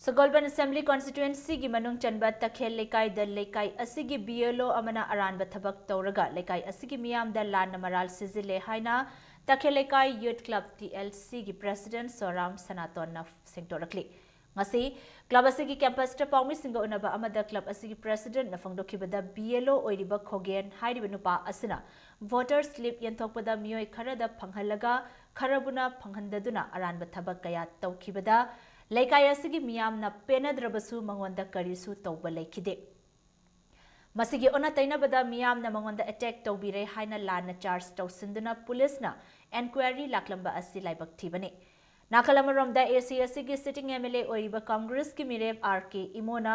ꯁꯒꯣꯜꯕꯟ Assembly Constituencyꯒꯤ ꯃꯅꯨꯡ ꯆꯟꯕ ꯇꯈꯦꯜ ꯂꯩꯀꯥꯏꯗ ꯂꯩꯀꯥꯏ ꯑꯁꯤꯒꯤ BLO ꯑꯃꯅ ꯑꯔꯥꯟꯕ ꯊꯕꯛ ꯇꯧꯔꯒ ꯂꯩꯀꯥꯏ ꯑꯁꯤꯒꯤ ꯃꯤꯌꯥꯝꯗ ꯂꯥꯟꯅ ꯃꯔꯥꯜ ꯁꯤꯖꯤꯜꯂꯦ ꯍꯥꯏꯅ ꯇꯈꯦꯜ ꯂꯩꯀꯥꯏ Youth Club, TLCꯒꯤ President ꯁꯣꯔꯥꯝ ꯁꯅꯥꯇꯣꯟꯅ ꯁꯦꯡꯗꯣꯔꯛꯂꯤ꯫ ꯉꯁꯤ club ꯑꯁꯤꯒꯤ campusꯇ ꯄꯥꯎꯃꯤꯁꯤꯡꯒ ꯎꯅꯕ ꯑꯃꯗ club ꯑꯁꯤꯒꯤ Presidentꯅ ꯐꯣꯡꯗꯣꯛꯈꯤꯕꯗ, BLO ꯑꯣꯏꯔꯤꯕ ꯈꯣꯒꯦꯟ ꯍꯥꯏꯔꯤꯕ ꯅꯨꯄꯥ ꯑꯁꯤꯅ voter slip ꯌꯦꯟꯊꯣꯛꯄꯗ ꯃꯤꯑꯣꯏ ꯈꯔꯗ ꯐꯪꯍꯜꯂꯒ ꯈꯔꯕꯨꯅ ꯐꯪꯍꯟꯗꯗꯨꯅ ꯑꯔꯥꯟꯕ ꯊꯕꯛ ꯀꯌꯥ ꯇꯧꯈꯤꯕꯗ ꯂꯩꯀꯥꯏ ꯑꯁꯤꯒꯤ ꯃꯤꯌꯥꯝꯅ ꯄꯦꯟꯅꯗ꯭ꯔꯕꯁꯨ ꯃꯉꯣꯟꯗ ꯀꯔꯤꯁꯨ ꯇꯧꯕ ꯂꯩꯈꯤꯗꯦ꯫ ꯃꯁꯤꯒꯤ ꯑꯣꯟꯅ ꯇꯩꯅꯕꯗ ꯃꯤꯌꯥꯝꯅ ꯃꯉꯣꯟꯗ attack ꯇꯧꯕꯤꯔꯦ ꯍꯥꯏꯅ ꯂꯥꯟꯅ charge ꯇꯧꯁꯤꯟꯗꯨꯅ ꯄꯨꯂꯤꯁꯅ enquiry ꯂꯥꯛꯂꯝꯕ ꯑꯁꯤ ꯂꯥꯏꯕꯛ ꯊꯤꯕꯅꯤ꯫ ꯅꯥꯀꯜ ꯑꯃꯔꯣꯝꯗ, AC ꯑꯁꯤꯒꯤ sitting MLA ꯑꯣꯏꯔꯤꯕ Congressꯀꯤ ꯃꯤꯔꯦꯞ RK ꯏꯃꯣꯅ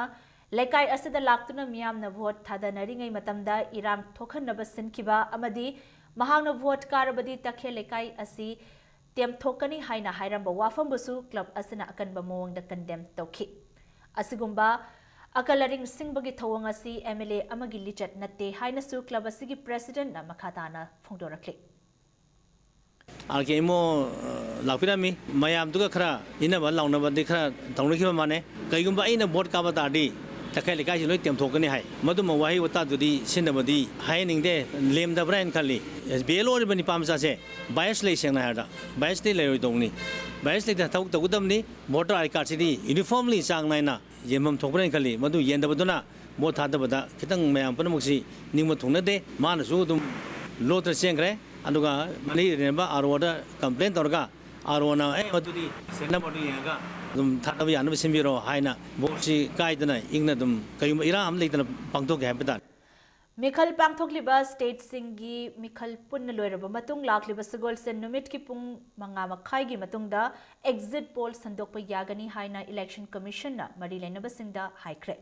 ꯂꯩꯀꯥꯏ ꯑꯁꯤꯗ ꯂꯥꯛꯇꯨꯅ ꯃꯤꯌꯥꯝꯅ vote ꯊꯥꯗꯅꯔꯤꯉꯩ ꯃꯇꯝꯗ ꯏꯔꯥꯡ ꯊꯣꯛꯍꯟꯅꯕ ꯁꯤꯟꯈꯤꯕ ꯑꯃꯗꯤ ꯃꯍꯥꯛꯅ vote ꯀꯥꯔꯕꯗꯤ ꯇꯈꯦꯜ ꯂꯩꯀꯥꯏ ꯑꯁꯤ ꯇꯦꯝꯊꯣꯛꯀꯅꯤ ꯍꯥꯏꯅ ꯍꯥꯏꯔꯝꯕ ꯋꯥꯐꯝꯕꯨꯁꯨ club ꯑꯁꯤꯅ ꯑꯀꯟꯕ ꯃꯑꯣꯡꯗ condemn ꯇꯧꯈꯤ꯫ ꯑꯁꯤꯒꯨꯝꯕ ꯑꯀꯜ ꯑꯔꯤꯡ ꯁꯤꯡꯕꯒꯤ ꯊꯧꯑꯣꯡ ꯑꯁꯤ MLA ꯑꯃꯒꯤ ꯂꯤꯆꯠ ꯅꯠꯇꯦ ꯍꯥꯏꯅꯁꯨ club ꯑꯁꯤꯒꯤ Presidentꯅ ꯃꯈꯥ ꯇꯥꯅ ꯐꯣꯡꯗꯣꯔꯛꯂꯤ꯫ RK ꯏꯃꯣ, ꯑ, ꯂꯥꯛꯄꯤꯔꯝꯃꯤ꯫ ꯃꯌꯥꯝꯗꯨꯒ ꯈꯔ ꯏꯟꯅꯕ ꯂꯥꯎꯅꯕꯗꯤ ꯈꯔ ꯇꯧꯅꯈꯤꯕ ꯃꯥꯟꯅꯩ꯫ ꯀꯩꯒꯨꯝꯕ ꯑꯩꯅ vote ꯀꯥꯕ ꯇꯥꯔꯗꯤ ꯇꯈꯦꯜ ꯂꯩꯀꯥꯏꯁꯤ ꯂꯣꯏ ꯇꯦꯝꯊꯣꯛꯀꯅꯤ ꯍꯥꯏ꯫ ꯃꯗꯨꯝꯕ ꯋꯥꯍꯩ ꯋꯥꯇꯥꯗꯨꯗꯤ ꯁꯤꯖꯤꯟꯅꯕꯗꯤ ꯍꯥꯏꯍꯟꯅꯤꯡꯗꯦ꯫ ꯂꯦꯝꯗꯕ꯭ꯔꯥ ꯍꯥꯏꯅ ꯈꯜꯂꯤ꯫ BLO ꯑꯣꯏꯔꯤꯕ ꯅꯤꯄꯥ ꯃꯆꯥꯁꯦ bias ꯂꯩ, ꯁꯦꯡꯅ ꯍꯥꯏꯔꯕꯗ꯫ Biasꯇꯤ ꯂꯩꯔꯣꯏꯗꯧꯕꯅꯤ꯫ Bias ꯂꯩꯇꯅ ꯊꯕꯛ ꯇꯧꯒꯗꯕꯅꯤ꯫ Voter ID cardꯁꯤꯗꯤ uniformly ꯆꯥꯡ ꯅꯥꯏꯅ ꯌꯦꯟꯐꯝ ꯊꯣꯛꯄ꯭ꯔꯥ ꯍꯥꯏꯅ ꯈꯜꯂꯤ꯫ ꯃꯗꯨ ꯌꯦꯟꯗꯕꯗꯨꯅ vote ꯊꯥꯗꯕꯗ ꯈꯤꯇꯪ ꯃꯌꯥꯝ ꯄꯨꯝꯅꯃꯛꯁꯤ ꯅꯤꯡꯕ ꯊꯨꯡꯅꯗꯦ꯫ ꯃꯥꯅꯁꯨ ꯑꯗꯨꯝ ꯂꯣꯠꯇꯅ ꯆꯦꯟꯈ꯭ꯔꯦ꯫ ꯑꯗꯨꯒ ꯃꯅꯤ ꯔꯦꯅꯦꯕ ROꯗ complain ꯇꯧꯔꯒ ꯑꯥꯔ ꯑꯣꯅ "ꯑꯦ, ꯃꯗꯨꯗꯤ ꯁꯦꯜ ꯅꯝꯕꯔꯗꯨ ꯌꯦꯡꯉꯒ ꯑꯗꯨꯝ ꯊꯥꯗꯕ ꯌꯥꯅꯕ ꯁꯤꯟꯕꯤꯔꯣ" ꯍꯥꯏꯅ ꯚꯣꯠꯁꯤ ꯀꯥꯏꯗꯅ ꯏꯪꯅ ꯑꯗꯨꯝ ꯀꯔꯤꯒꯨꯝꯕ ꯏꯔꯥꯡ ꯑꯃ ꯂꯩꯇꯅ ꯄꯥꯡꯊꯣꯛꯀꯦ ꯍꯥꯏꯕ ꯇꯥꯔꯦ꯫ ꯃꯤꯈꯜ ꯄꯥꯡꯊꯣꯛꯂꯤꯕ ꯁ꯭ꯇꯦꯠꯁꯤꯡꯒꯤ ꯃꯤꯈꯜ ꯄꯨꯟꯅ ꯂꯣꯏꯔꯕ ꯃꯇꯨꯡ, ꯂꯥꯛꯂꯤꯕ ꯁꯒꯣꯜꯁꯦꯟ ꯅꯨꯃꯤꯠꯀꯤ ꯄꯨꯡ ꯃꯉꯥ ꯃꯈꯥꯏꯒꯤ ꯃꯇꯨꯡꯗ ꯑꯦꯛꯖꯤꯠ ꯄꯣꯜ ꯁꯟꯗꯣꯛꯄ ꯌꯥꯒꯅꯤ ꯍꯥꯏꯅ ꯏꯂꯦꯛꯁꯟ ꯀꯃꯤꯁꯟꯅ ꯃꯔꯤ ꯂꯩꯅꯕꯁꯤꯡꯗ ꯍꯥꯏꯈ꯭ꯔꯦ꯫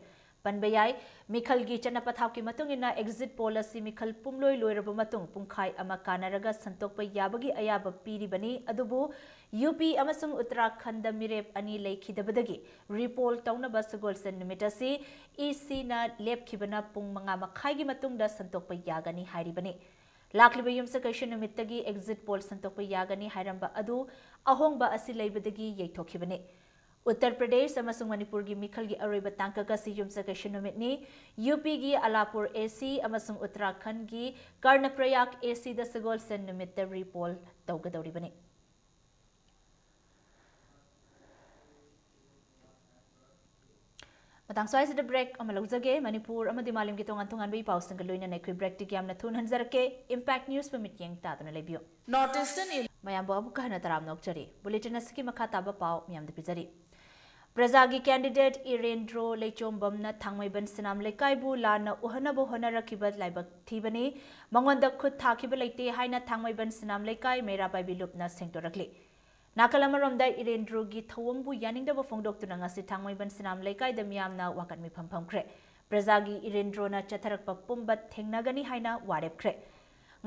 ꯄꯟꯕ ꯌꯥꯏ, ꯃꯤꯈꯜꯒꯤ ꯆꯠꯅ ꯄꯊꯥꯞꯀꯤ ꯃꯇꯨꯡ ꯏꯟꯅ ꯑꯦꯛꯖꯤꯠ ꯄꯣꯜ ꯑꯁꯤ ꯃꯤꯈꯜ ꯄꯨꯝꯂꯣꯏ ꯂꯣꯏꯔꯕ ꯃꯇꯨꯡ ꯄꯨꯡꯈꯥꯏ ꯑꯃ ꯀꯥꯟꯅꯔꯒ ꯁꯟꯗꯣꯛꯄ ꯌꯥꯕꯒꯤ ꯑꯌꯥꯕ ꯄꯤꯔꯤꯕꯅꯤ꯫ ꯑꯗꯨꯕꯨ ꯌꯨ ꯄꯤ ꯑꯃꯁꯨꯡ ꯎꯠꯇꯔꯥꯈꯟꯗ ꯃꯤꯔꯦꯞ ꯑꯅꯤ ꯂꯩꯈꯤꯗꯕꯗꯒꯤ ꯔꯤꯄꯣꯜ ꯇꯧꯅꯕ ꯁꯒꯣꯜꯁꯦꯟ ꯅꯨꯃꯤꯠ ꯑꯁꯤ ꯏ ꯁꯤꯅ ꯂꯦꯞꯈꯤꯕꯅ ꯄꯨꯡ ꯃꯉꯥ ꯃꯈꯥꯏꯒꯤ ꯃꯇꯨꯡꯗ ꯁꯟꯗꯣꯛꯄ ꯌꯥꯒꯅꯤ ꯍꯥꯏꯔꯤꯕꯅꯤ꯫ ꯂꯥꯛꯂꯤꯕ ꯌꯨꯝꯁꯀꯩꯁ ꯅꯨꯃꯤꯠꯇꯒꯤ ꯑꯦꯛꯖꯤꯠ ꯄꯣꯜ ꯁꯟꯗꯣꯛꯄ ꯌꯥꯒꯅꯤ ꯍꯥꯏꯔꯝꯕ ꯑꯗꯨ ꯑꯍꯣꯡꯕ ꯑꯁꯤ ꯂꯩꯕꯗꯒꯤ ꯌꯩꯊꯣꯛꯈꯤꯕꯅꯤ꯫ ꯎꯠꯇꯔ ꯄ꯭ꯔꯗꯦꯁ ꯑꯃꯁꯨꯡ ꯃꯅꯤꯄꯨꯔꯒꯤ ꯃꯤꯈꯜꯒꯤ ꯑꯔꯣꯏꯕ ꯇꯥꯡꯀꯛ ꯑꯁꯤ ꯌꯨꯝꯁꯀꯩꯁ ꯅꯨꯃꯤꯠꯅꯤ꯫ ꯌꯨ ꯄꯤꯒꯤ ꯑꯂꯥꯄꯨꯔ ꯑꯦ ꯁꯤ ꯑꯃꯁꯨꯡ ꯎꯠꯇꯔꯥꯈꯟꯗꯒꯤ ꯀꯔꯅꯄ꯭ꯔꯌꯥꯒ ꯑꯦ ꯁꯤꯗ ꯁꯒꯣꯜꯁꯦꯟ ꯅꯨꯃꯤꯠꯇ ꯔꯤꯄꯣꯜ ꯇꯧꯒꯗꯧꯔꯤꯕꯅꯤ꯫ ꯃꯇꯥꯡ ꯁ꯭ꯋꯥꯏꯁꯤꯗ ꯕ꯭ꯔꯦꯛ ꯑꯃ ꯂꯧꯖꯒꯦ꯫ ꯃꯅꯤꯄꯨꯔ ꯑꯃꯗꯤ ꯃꯥꯂꯦꯝꯒꯤ ꯇꯣꯉꯥꯟ ꯇꯣꯉꯥꯟꯕ ꯏ ꯄꯥꯎꯁꯤꯡꯒ ꯂꯣꯏꯅꯅ ꯑꯩꯈꯣꯏ ꯕ꯭ꯔꯦꯛꯇꯒꯤ ꯌꯥꯝꯅ ꯊꯨꯅ ꯍꯟꯖꯔꯛꯀꯦ꯫ ꯏꯝꯄꯦꯛ ꯅ꯭ꯌꯨꯁꯄꯨ ꯃꯤꯠꯌꯦꯡ ꯇꯥꯗꯨꯅ ꯂꯩꯕꯤꯌꯨ꯫ ꯅꯣꯔꯠ ꯏꯁꯇꯔꯟ ꯏꯟ- ꯃꯌꯥꯝꯕꯨ ꯑꯃꯨꯛꯀ ꯍꯟꯅ ꯇꯔꯥꯝꯅ ꯑꯣꯛꯆꯔꯤ꯫ ꯕꯨꯂꯦꯇꯤꯟ ꯑꯁꯤꯒꯤ ꯃꯈꯥ ꯇꯥꯕ ꯄꯥꯎ ꯃꯌꯥꯝꯗ ꯄꯤꯖꯔꯤ꯫ ꯄ꯭ꯔꯖꯥꯒꯤ ꯀꯦꯟꯗꯤꯗꯦꯠ ꯏꯔꯦꯟꯗ꯭ꯔꯣ ꯂꯩꯆꯣꯝꯕꯝꯅ ꯊꯥꯡꯃꯩꯕꯟ ꯁꯤꯅꯥꯝ ꯂꯩꯀꯥꯏꯕꯨ ꯂꯥꯟꯅ ꯎꯍꯟꯅꯕ ꯍꯣꯠꯅꯔꯛꯈꯤꯕ ꯂꯥꯏꯕꯛ ꯊꯤꯕꯅꯤ꯫ ꯃꯉꯣꯟꯗ ꯈꯨꯠ ꯊꯥꯈꯤꯕ ꯂꯩꯇꯦ ꯍꯥꯏꯅ ꯊꯥꯡꯃꯩꯕꯟ ꯁꯤꯅꯥꯝ ꯂꯩꯀꯥꯏ ꯃꯩꯔꯥ ꯄꯥꯏꯕꯤ ꯂꯨꯞꯅ ꯁꯦꯡꯗꯣꯔꯛꯂꯤ꯫ ꯅꯥꯀꯜ ꯑꯃꯔꯣꯝꯗ ꯏꯔꯦꯟꯗ꯭ꯔꯣꯒꯤ ꯊꯧꯑꯣꯡꯕꯨ ꯌꯥꯅꯤꯡꯗꯕ ꯐꯣꯡꯗꯣꯛꯇꯨꯅ ꯉꯁꯤ ꯊꯥꯡꯃꯩꯕꯟ ꯁꯤꯅꯥꯝ ꯂꯩꯀꯥꯏꯗ ꯃꯤꯌꯥꯝꯅ ꯋꯥꯀꯠ ꯃꯤꯐꯝ ꯐꯝꯈ꯭ꯔꯦ꯫ ꯄ꯭ꯔꯖꯥꯒꯤ ꯏꯔꯦꯟꯗ꯭ꯔꯣꯅ ꯆꯠꯊꯔꯛꯄ ꯄꯨꯝꯕ ꯊꯦꯡꯅꯒꯅꯤ ꯍꯥꯏꯅ ꯋꯥꯔꯦꯞꯈ꯭ꯔꯦ꯫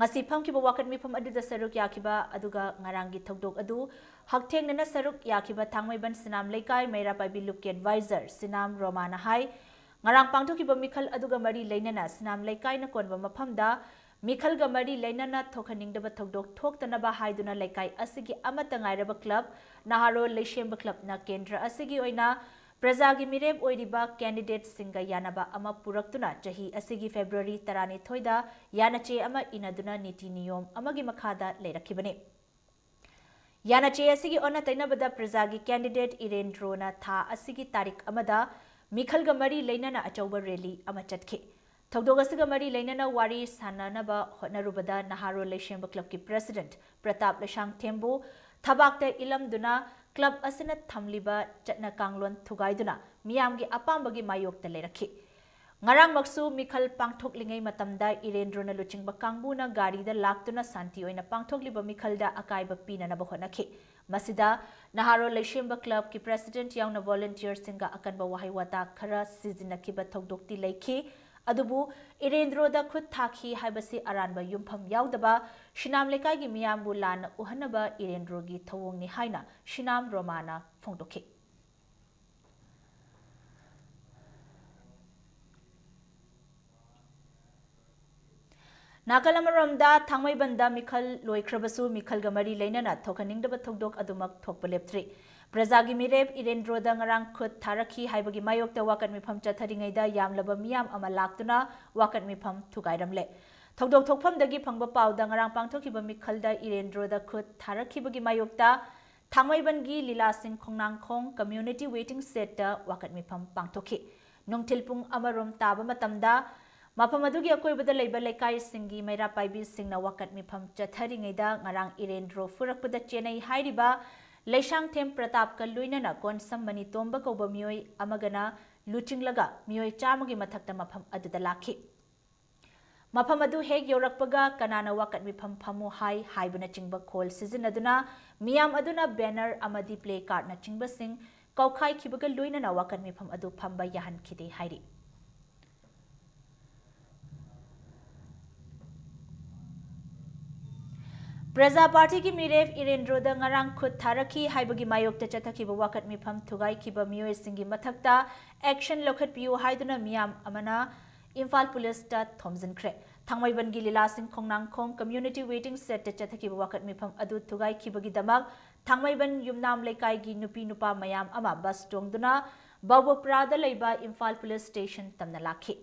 ꯉꯁꯤ ꯐꯝꯈꯤꯕ ꯋꯥꯀꯠ ꯃꯤꯐꯝ ꯑꯗꯨꯗ ꯁꯔꯨꯛ ꯌꯥꯈꯤꯕ ꯑꯗꯨꯒ ꯉꯔꯥꯡꯒꯤ ꯊꯧꯗꯣꯛ ꯑꯗꯨ ꯍꯛꯊꯦꯡꯅꯅ ꯁꯔꯨꯛ ꯌꯥꯈꯤꯕ ꯊꯥꯡꯃꯩꯕꯟ ꯁꯤꯅꯥꯝ ꯂꯩꯀꯥꯏ ꯃꯩꯔꯥ ꯄꯥꯏꯕꯤ ꯂꯨꯞꯀꯤ ꯑꯦꯗꯚꯥꯏꯖꯔ ꯁꯤꯅꯥꯝ ꯔꯣꯃꯥꯅ ꯍꯥꯏ, ꯉꯔꯥꯡ ꯄꯥꯡꯊꯣꯛꯈꯤꯕ ꯃꯤꯈꯜ ꯑꯗꯨꯒ ꯃꯔꯤ ꯂꯩꯅꯅ ꯁꯤꯅꯥꯝ ꯂꯩꯀꯥꯏꯅ ꯀꯣꯟꯕ ꯃꯐꯝꯗ ꯃꯤꯈꯜꯒ ꯃꯔꯤ ꯂꯩꯅꯅ ꯊꯣꯛꯍꯟꯅꯤꯡꯗꯕ ꯊꯧꯗꯣꯛ ꯊꯣꯛꯇꯅꯕ ꯍꯥꯏꯗꯨꯅ ꯂꯩꯀꯥꯏ ꯑꯁꯤꯒꯤ ꯑꯃꯠꯇ ꯉꯥꯏꯔꯕ ꯀ꯭ꯂꯕ ꯅꯍꯥꯔꯣꯜ ꯂꯩꯁꯦꯝꯕ ꯀ꯭ꯂꯕꯅ ꯀꯦꯟꯗ꯭ꯔ ꯑꯁꯤꯒꯤ ꯑꯣꯏꯅ ꯄ꯭ꯔꯖꯥꯒꯤ ꯃꯤꯔꯦꯞ ꯑꯣꯏꯔꯤꯕ ꯀꯦꯟꯗꯤꯗꯦꯠꯁꯤꯡꯒ ꯌꯥꯅꯕ ꯑꯃ ꯄꯨꯔꯛꯇꯨꯅ ꯆꯍꯤ ꯑꯁꯤꯒꯤ ꯐꯦꯕ꯭ꯔꯨꯋꯥꯔꯤ ꯇꯔꯥꯅꯤꯊꯣꯏꯗ ꯌꯥꯅꯆꯦ ꯑꯃ ꯏꯅꯗꯨꯅ ꯅꯤꯇꯤ ꯅꯤꯌꯣꯝ ꯑꯃꯒꯤ ꯃꯈꯥꯗ ꯂꯩꯔꯛꯈꯤꯕꯅꯤ꯫ ꯌꯥꯅꯆꯦ ꯑꯁꯤꯒꯤ ꯑꯣꯟꯅ ꯇꯩꯅꯕꯗ ꯄ꯭ꯔꯖꯥꯒꯤ ꯀꯦꯟꯗꯤꯗꯦꯠ ꯏꯔꯦꯟꯗ꯭ꯔꯣꯅ ꯊꯥ ꯑꯁꯤꯒꯤ ꯇꯥꯔꯤꯛ ꯑꯃꯗ ꯃꯤꯈꯜꯒ ꯃꯔꯤ ꯂꯩꯅꯅ ꯑꯆꯧꯕ ꯔꯦꯂꯤ ꯑꯃ ꯆꯠꯈꯤ꯫ ꯊꯧꯗꯣꯛ ꯑꯁꯤꯒ ꯃꯔꯤ ꯂꯩꯅꯅ ꯋꯥꯔꯤ ꯁꯥꯟꯅꯅꯕ ꯍꯣꯠꯅꯔꯨꯕꯗ ꯅꯍꯥꯔꯣꯜ ꯂꯩꯁꯦꯝꯕ ꯀ꯭ꯂꯕꯀꯤ ꯄ꯭ꯔꯦꯁꯤꯗꯦꯟꯠ ꯄ꯭ꯔꯇꯥꯞ ꯂꯩꯁꯥꯡꯊꯦꯝꯕꯨ ꯊꯕꯥꯛꯇ ꯏꯜꯂꯝꯗꯨꯅ club ꯑꯁꯤꯅ ꯊꯝꯂꯤꯕ ꯆꯠꯅ ꯀꯥꯡꯂꯣꯟ ꯊꯨꯒꯥꯏꯗꯨꯅ ꯃꯤꯌꯥꯝꯒꯤ ꯑꯄꯥꯝꯕꯒꯤ ꯃꯥꯌꯣꯛꯇ ꯂꯩꯔꯛꯈꯤ꯫ ꯉꯔꯥꯡꯃꯛꯁꯨ ꯃꯤꯈꯜ ꯄꯥꯡꯊꯣꯛꯂꯤꯉꯩ ꯃꯇꯝꯗ ꯏꯔꯦꯟꯗ꯭ꯔꯣꯅ ꯂꯨꯆꯤꯡꯕ ꯀꯥꯡꯕꯨꯅ ꯒꯥꯔꯤꯗ ꯂꯥꯛꯇꯨꯅ ꯁꯥꯟꯇꯤ ꯑꯣꯏꯅ ꯄꯥꯡꯊꯣꯛꯂꯤꯕ ꯃꯤꯈꯜꯗ ꯑꯀꯥꯏꯕ ꯄꯤꯅꯅꯕ ꯍꯣꯠꯅꯈꯤ꯫ ꯃꯁꯤꯗ ꯅꯍꯥꯔꯣꯜ ꯂꯩꯁꯦꯝꯕ club ꯀꯤ president ꯌꯥꯎꯅ volunteer ꯁꯤꯡꯒ ꯑꯀꯟꯕ ꯋꯥꯍꯩ ꯋꯥꯇꯥ ꯈꯔ ꯁꯤꯖꯤꯟꯅꯈꯤꯕ ꯊꯧꯗꯣꯛꯇꯤ ꯂꯩꯈꯤ꯫ ꯑꯗꯨꯕꯨ ꯏꯔꯦꯟꯗ꯭ꯔꯣꯗ ꯈꯨꯠ ꯊꯥꯈꯤ ꯍꯥꯏꯕꯁꯤ ꯑꯔꯥꯟꯕ ꯌꯨꯝꯐꯝ ꯌꯥꯎꯗꯕ ꯁꯤꯅꯥꯝ ꯂꯩꯀꯥꯏꯒꯤ ꯃꯤꯌꯥꯝꯕꯨ ꯂꯥꯟꯅ ꯎꯍꯟꯅꯕ ꯏꯔꯦꯟꯗ꯭ꯔꯣꯒꯤ ꯊꯧꯑꯣꯡꯅꯤ ꯍꯥꯏꯅ ꯁꯤꯅꯥꯝ ꯔꯣꯃꯥꯅ ꯐꯣꯡꯗꯣꯛꯈꯤ꯫ ꯅꯥꯀꯜ ꯑꯃꯔꯣꯝꯗ, ꯊꯥꯡꯃꯩꯕꯟꯗ ꯃꯤꯈꯜ ꯂꯣꯏꯈ꯭ꯔꯕꯁꯨ ꯃꯤꯈꯜꯒ ꯃꯔꯤ ꯂꯩꯅꯅ ꯊꯣꯛꯍꯟꯅꯤꯡꯗꯕ ꯊꯧꯗꯣꯛ ꯑꯗꯨꯃꯛ ꯊꯣꯛꯄ ꯂꯦꯞꯇ꯭ꯔꯤ꯫ ꯄ꯭ꯔꯖꯥꯒꯤ ꯃꯤꯔꯦꯞ ꯏꯔꯦꯟꯗ꯭ꯔꯣꯗ ꯉꯔꯥꯡ ꯈꯨꯠ ꯊꯥꯔꯛꯈꯤ ꯍꯥꯏꯕꯒꯤ ꯃꯥꯌꯣꯛꯇ ꯋꯥꯀꯠ ꯃꯤꯐꯝ ꯆꯠꯊꯔꯤꯉꯩꯗ ꯌꯥꯝꯂꯕ ꯃꯤꯌꯥꯝ ꯑꯃ ꯂꯥꯛꯇꯨꯅ ꯋꯥꯀꯠ ꯃꯤꯐꯝ ꯊꯨꯒꯥꯏꯔꯝꯂꯦ꯫ ꯊꯧꯗꯣꯛ ꯊꯣꯛꯐꯝꯗꯒꯤ ꯐꯪꯕ ꯄꯥꯎꯗ ꯉꯔꯥꯡ ꯄꯥꯡꯊꯣꯛꯈꯤꯕ ꯃꯤꯈꯜꯗ ꯏꯔꯦꯟꯗ꯭ꯔꯣꯗ ꯈꯨꯠ ꯊꯥꯔꯛꯈꯤꯕꯒꯤ ꯃꯥꯌꯣꯛꯇ ꯊꯥꯡꯃꯩꯕꯟꯒꯤ ꯂꯤꯂꯥꯁꯤꯡ ꯈꯣꯡꯅꯥꯡꯈꯣꯡ community waiting shed ꯇ ꯋꯥꯀꯠ ꯃꯤꯐꯝ ꯄꯥꯡꯊꯣꯛꯈꯤ꯫ ꯅꯨꯡꯊꯤꯜ ꯄꯨꯡ ꯑꯃꯔꯣꯝ ꯇꯥꯕ ꯃꯇꯝꯗ ꯃꯐꯝ ꯑꯗꯨꯒꯤ ꯑꯀꯣꯏꯕꯗ ꯂꯩꯕ ꯂꯩꯀꯥꯏꯁꯤꯡꯒꯤ ꯃꯩꯔꯥ ꯄꯥꯏꯕꯤꯁꯤꯡꯅ ꯋꯥꯀꯠ ꯃꯤꯐꯝ ꯆꯠꯊꯔꯤꯉꯩꯗ ꯉꯔꯥꯡ ꯏꯔꯦꯟꯗ꯭ꯔꯣ ꯐꯨꯔꯛꯄꯗ ꯆꯦꯟꯅꯩ ꯍꯥꯏꯔꯤꯕ ꯂꯩꯁꯥꯡꯊꯦꯝ ꯄ꯭ꯔꯇꯥꯞꯀ ꯂꯣꯏꯅꯅ ꯀꯣꯟꯁꯝ ꯃꯅꯤꯇꯣꯝꯕ ꯀꯧꯕ ꯃꯤꯑꯣꯏ ꯑꯃꯒꯅ ꯂꯨꯆꯤꯡꯂꯒ ꯃꯤꯑꯣꯏ ꯆꯥꯝꯃꯒꯤ ꯃꯊꯛꯇ ꯃꯐꯝ ꯑꯗꯨꯗ ꯂꯥꯛꯈꯤ꯫ ꯃꯐꯝ ꯑꯗꯨ ꯍꯦꯛ ꯌꯧꯔꯛꯄꯒ ꯀꯅꯥꯅ ꯋꯥꯀꯠ ꯃꯤꯐꯝ ꯐꯝꯃꯨ ꯍꯥꯏ ꯍꯥꯏꯕꯅꯆꯤꯡꯕ ꯈꯣꯜ ꯁꯤꯖꯤꯟꯅꯗꯨꯅ ꯃꯤꯌꯥꯝ ꯑꯗꯨꯅ banner ꯑꯃꯗꯤ placard ꯅꯆꯤꯡꯕꯁꯤꯡ ꯀꯧꯈꯥꯏꯈꯤꯕꯒ ꯂꯣꯏꯅꯅ ꯋꯥꯀꯠ ꯃꯤꯐꯝ ꯑꯗꯨ ꯐꯝꯕ ꯌꯥꯍꯟꯈꯤꯗꯦ ꯍꯥꯏꯔꯤ꯫ ꯄ꯭ꯔꯖꯥ ꯄꯥꯔꯇꯤꯒꯤ ꯃꯤꯔꯦꯞ ꯏꯔꯦꯟꯗ꯭ꯔꯣꯗ ꯉꯔꯥꯡ ꯈꯨꯠ ꯊꯥꯔꯛꯈꯤ ꯍꯥꯏꯕꯒꯤ ꯃꯥꯌꯣꯛꯇ ꯆꯠꯊꯈꯤꯕ ꯋꯥꯀꯠ ꯃꯤꯐꯝ ꯊꯨꯒꯥꯏꯈꯤꯕ ꯃꯤꯑꯣꯏꯁꯤꯡꯒꯤ ꯃꯊꯛꯇ action ꯂꯧꯈꯠꯄꯤꯌꯨ ꯍꯥꯏꯗꯨꯅ ꯃꯤꯌꯥꯝ ꯑꯃꯅ ꯏꯝꯐꯥꯜ ꯄꯨꯂꯤꯁꯇ ꯊꯣꯝꯖꯤꯟꯈ꯭ꯔꯦ꯫ ꯊꯥꯡꯃꯩꯕꯟꯒꯤ ꯂꯤꯂꯥꯁꯤꯡ ꯈꯣꯡꯅꯥꯡꯈꯣꯡ community waiting shed ꯇ ꯆꯠꯊꯈꯤꯕ ꯋꯥꯀꯠ ꯃꯤꯐꯝ ꯑꯗꯨ ꯊꯨꯒꯥꯏꯈꯤꯕꯒꯤꯗꯃꯛ ꯊꯥꯡꯃꯩꯕꯟ ꯌꯨꯝꯅꯥꯝ ꯂꯩꯀꯥꯏꯒꯤ ꯅꯨꯄꯤ ꯅꯨꯄꯥ ꯃꯌꯥꯝ ꯑꯃ bus ꯇꯣꯡꯗꯨꯅ ꯕꯕꯣꯄ꯭ꯔꯥꯗ ꯂꯩꯕ ꯏꯝꯐꯥꯜ ꯄꯨꯂꯤꯁ ꯁ꯭ꯇꯦꯁꯟ ꯇꯝꯅ ꯂꯥꯛꯈꯤ꯫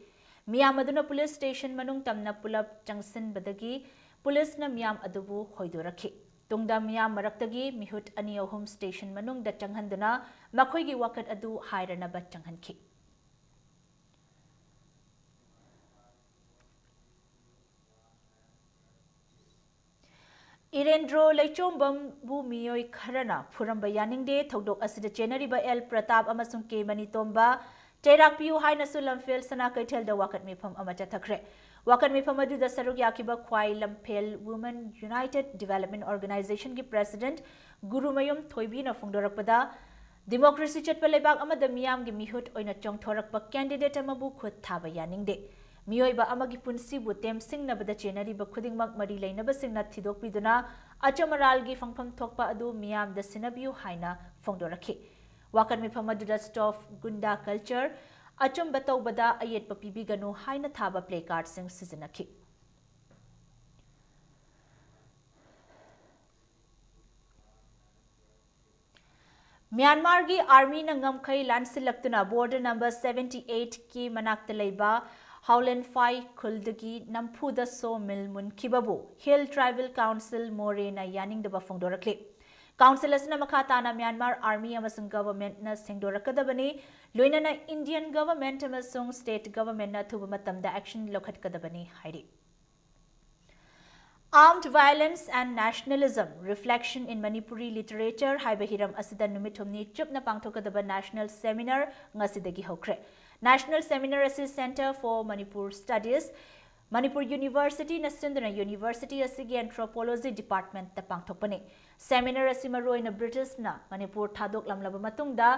ꯃꯤꯌꯥꯝ ꯑꯗꯨꯅ ꯄꯨꯂꯤꯁ ꯁ꯭ꯇꯦꯁꯟ ꯃꯅꯨꯡ ꯇꯝꯅ ꯄꯨꯂꯞ ꯆꯪꯁꯤꯟꯕꯗꯒꯤ ꯄꯨꯂꯤꯁꯅ ꯃꯤꯌꯥꯝ ꯑꯗꯨꯕꯨ ꯍꯣꯏꯗꯣꯔꯛꯈꯤ꯫ ꯇꯨꯡꯗ ꯃꯤꯌꯥꯝ ꯃꯔꯛꯇꯒꯤ ꯃꯤꯍꯨꯠ ꯑꯅꯤ ꯑꯍꯨꯝ ꯁ꯭ꯇꯦꯁꯟ ꯃꯅꯨꯡꯗ ꯆꯪꯍꯟꯗꯨꯅ ꯃꯈꯣꯏꯒꯤ ꯋꯥꯀꯠ ꯑꯗꯨ ꯍꯥꯏꯔꯅꯕ ꯆꯪꯍꯟꯈꯤ꯫ ꯏꯔꯦꯟ ꯀꯦꯟꯗ꯭ꯔꯣ ꯂꯩꯆꯣꯝꯕꯝꯕꯨ ꯃꯤꯑꯣꯏ ꯈꯔꯅ ꯐꯨꯔꯝꯕ ꯌꯥꯅꯤꯡꯗꯦ꯫ ꯊꯧꯗꯣꯛ ꯑꯁꯤꯗ ꯆꯦꯟꯅꯔꯤꯕ ꯑꯦꯜ ꯄ꯭ꯔꯇꯥꯞ ꯑꯃꯁꯨꯡ ꯀꯦ ꯃꯅꯤꯇꯣꯝꯕ ꯆꯩꯔꯥꯛ ꯄꯤꯌꯨ ꯍꯥꯏꯅꯁꯨ ꯂꯝꯐꯦꯜ ꯁꯅꯥ ꯀꯩꯊꯦꯜꯗ ꯋꯥꯀꯠ ꯃꯤꯐꯝ ꯑꯃ ꯆꯠꯊꯈ꯭ꯔꯦ꯫ ꯋꯥꯀꯠ ꯃꯤꯐꯝ ꯑꯗꯨꯗ ꯁꯔꯨꯛ ꯌꯥꯈꯤꯕ ꯈ꯭ꯋꯥꯏ ꯂꯝꯐꯦꯜ Women United Development Organization ꯒꯤ President ꯒꯨꯔꯨꯃꯌꯨꯝ ꯊꯣꯏꯕꯤꯅ ꯐꯣꯡꯗꯣꯔꯛꯄꯗ, democracy ꯆꯠꯄ ꯂꯩꯕꯥꯛ ꯑꯃꯗ ꯃꯤꯌꯥꯝꯒꯤ ꯃꯤꯍꯨꯠ ꯑꯣꯏꯅ ꯆꯣꯡꯊꯣꯔꯛꯄ candidate ꯑꯃꯕꯨ ꯈꯨꯠ ꯊꯥꯕ ꯌꯥꯅꯤꯡꯗꯦ꯫ ꯃꯤꯑꯣꯏꯕ ꯑꯃꯒꯤ ꯄꯨꯟꯁꯤꯕꯨ ꯇꯦꯝꯁꯤꯡꯅꯕꯗ ꯆꯦꯟꯅꯔꯤꯕ ꯈꯨꯗꯤꯡꯃꯛ ꯃꯔꯤ ꯂꯩꯅꯕꯁꯤꯡꯅ ꯊꯤꯗꯣꯛꯄꯤꯗꯨꯅ ꯑꯆꯨꯝ ꯑꯔꯥꯜꯒꯤ ꯐꯪꯐꯝ ꯊꯣꯛꯄ ꯑꯗꯨ ꯃꯤꯌꯥꯝꯗ ꯁꯤꯟꯅꯕꯤꯌꯨ ꯍꯥꯏꯅ ꯐꯣꯡꯗꯣꯔꯛꯈꯤ꯫ ꯋꯥꯀꯠ ꯃꯤꯐꯝ ꯑꯗꯨꯗ stop ꯒꯨꯟꯗꯥ culture, ꯑꯆꯨꯝꯕ ꯇꯧꯕꯗ ꯑꯌꯦꯠꯄ ꯄꯤꯕꯤꯒꯅꯨ ꯍꯥꯏꯅ ꯊꯥꯕ placard ꯁꯤꯡ ꯁꯤꯖꯤꯟꯅꯈꯤ꯫ ꯃ꯭ꯌꯥꯟꯃꯥꯔꯒꯤ army ꯅ ꯉꯝꯈꯩ ꯂꯥꯟꯁꯤꯜꯂꯛꯇꯨꯅ border number seventy eight ꯀꯤ ꯃꯅꯥꯛꯇ ꯂꯩꯕ ꯍꯥꯎꯂꯦꯟꯐꯥꯏ ꯈꯨꯜꯗꯒꯤ ꯅꯝꯐꯨꯗ sawmill ꯃꯨꯟꯈꯤꯕꯕꯨ Hill Tribal Council ꯃꯣꯔꯦꯅ ꯌꯥꯅꯤꯡꯗꯕ ꯐꯣꯡꯗꯣꯔꯛꯂꯤ꯫ Council ꯑꯁꯤꯅ ꯃꯈꯥ ꯇꯥꯅ ꯃ꯭ꯌꯥꯟꯃꯥꯔ army ꯑꯃꯁꯨꯡ government ꯅ ꯁꯦꯡꯗꯣꯔꯛꯀꯗꯕꯅꯤ, ꯂꯣꯏꯅꯅ Indian government ꯑꯃꯁꯨꯡ state government ꯅ ꯑꯊꯨꯕ ꯃꯇꯝꯗ action ꯂꯧꯈꯠꯀꯗꯕꯅꯤ ꯍꯥꯏꯔꯤ꯫ Armed Violence and Nationalism, Reflection in Manipuri Literature ꯍꯥꯏꯕ ꯍꯤꯔꯝ ꯑꯁꯤꯗ ꯅꯨꯃꯤꯠ ꯍꯨꯝꯅꯤ ꯆꯨꯞꯅ ꯄꯥꯡꯊꯣꯛꯀꯗꯕ national seminar ꯉꯁꯤꯗꯒꯤ ꯍꯧꯈ꯭ꯔꯦ꯫ National seminar ꯑꯁꯤ Centre for Manipur Studies, Manipur University ꯅ ꯁꯤꯟꯗꯨꯅ university ꯑꯁꯤꯒꯤ Anthropology Department ꯇ ꯄꯥꯡꯊꯣꯛꯄꯅꯤ꯫ Seminar ꯑꯁꯤ ꯃꯔꯨꯑꯣꯏꯅ British ꯅ ꯃꯅꯤꯄꯨꯔ ꯊꯥꯗꯣꯛꯂꯝꯂꯕ ꯃꯇꯨꯡꯗ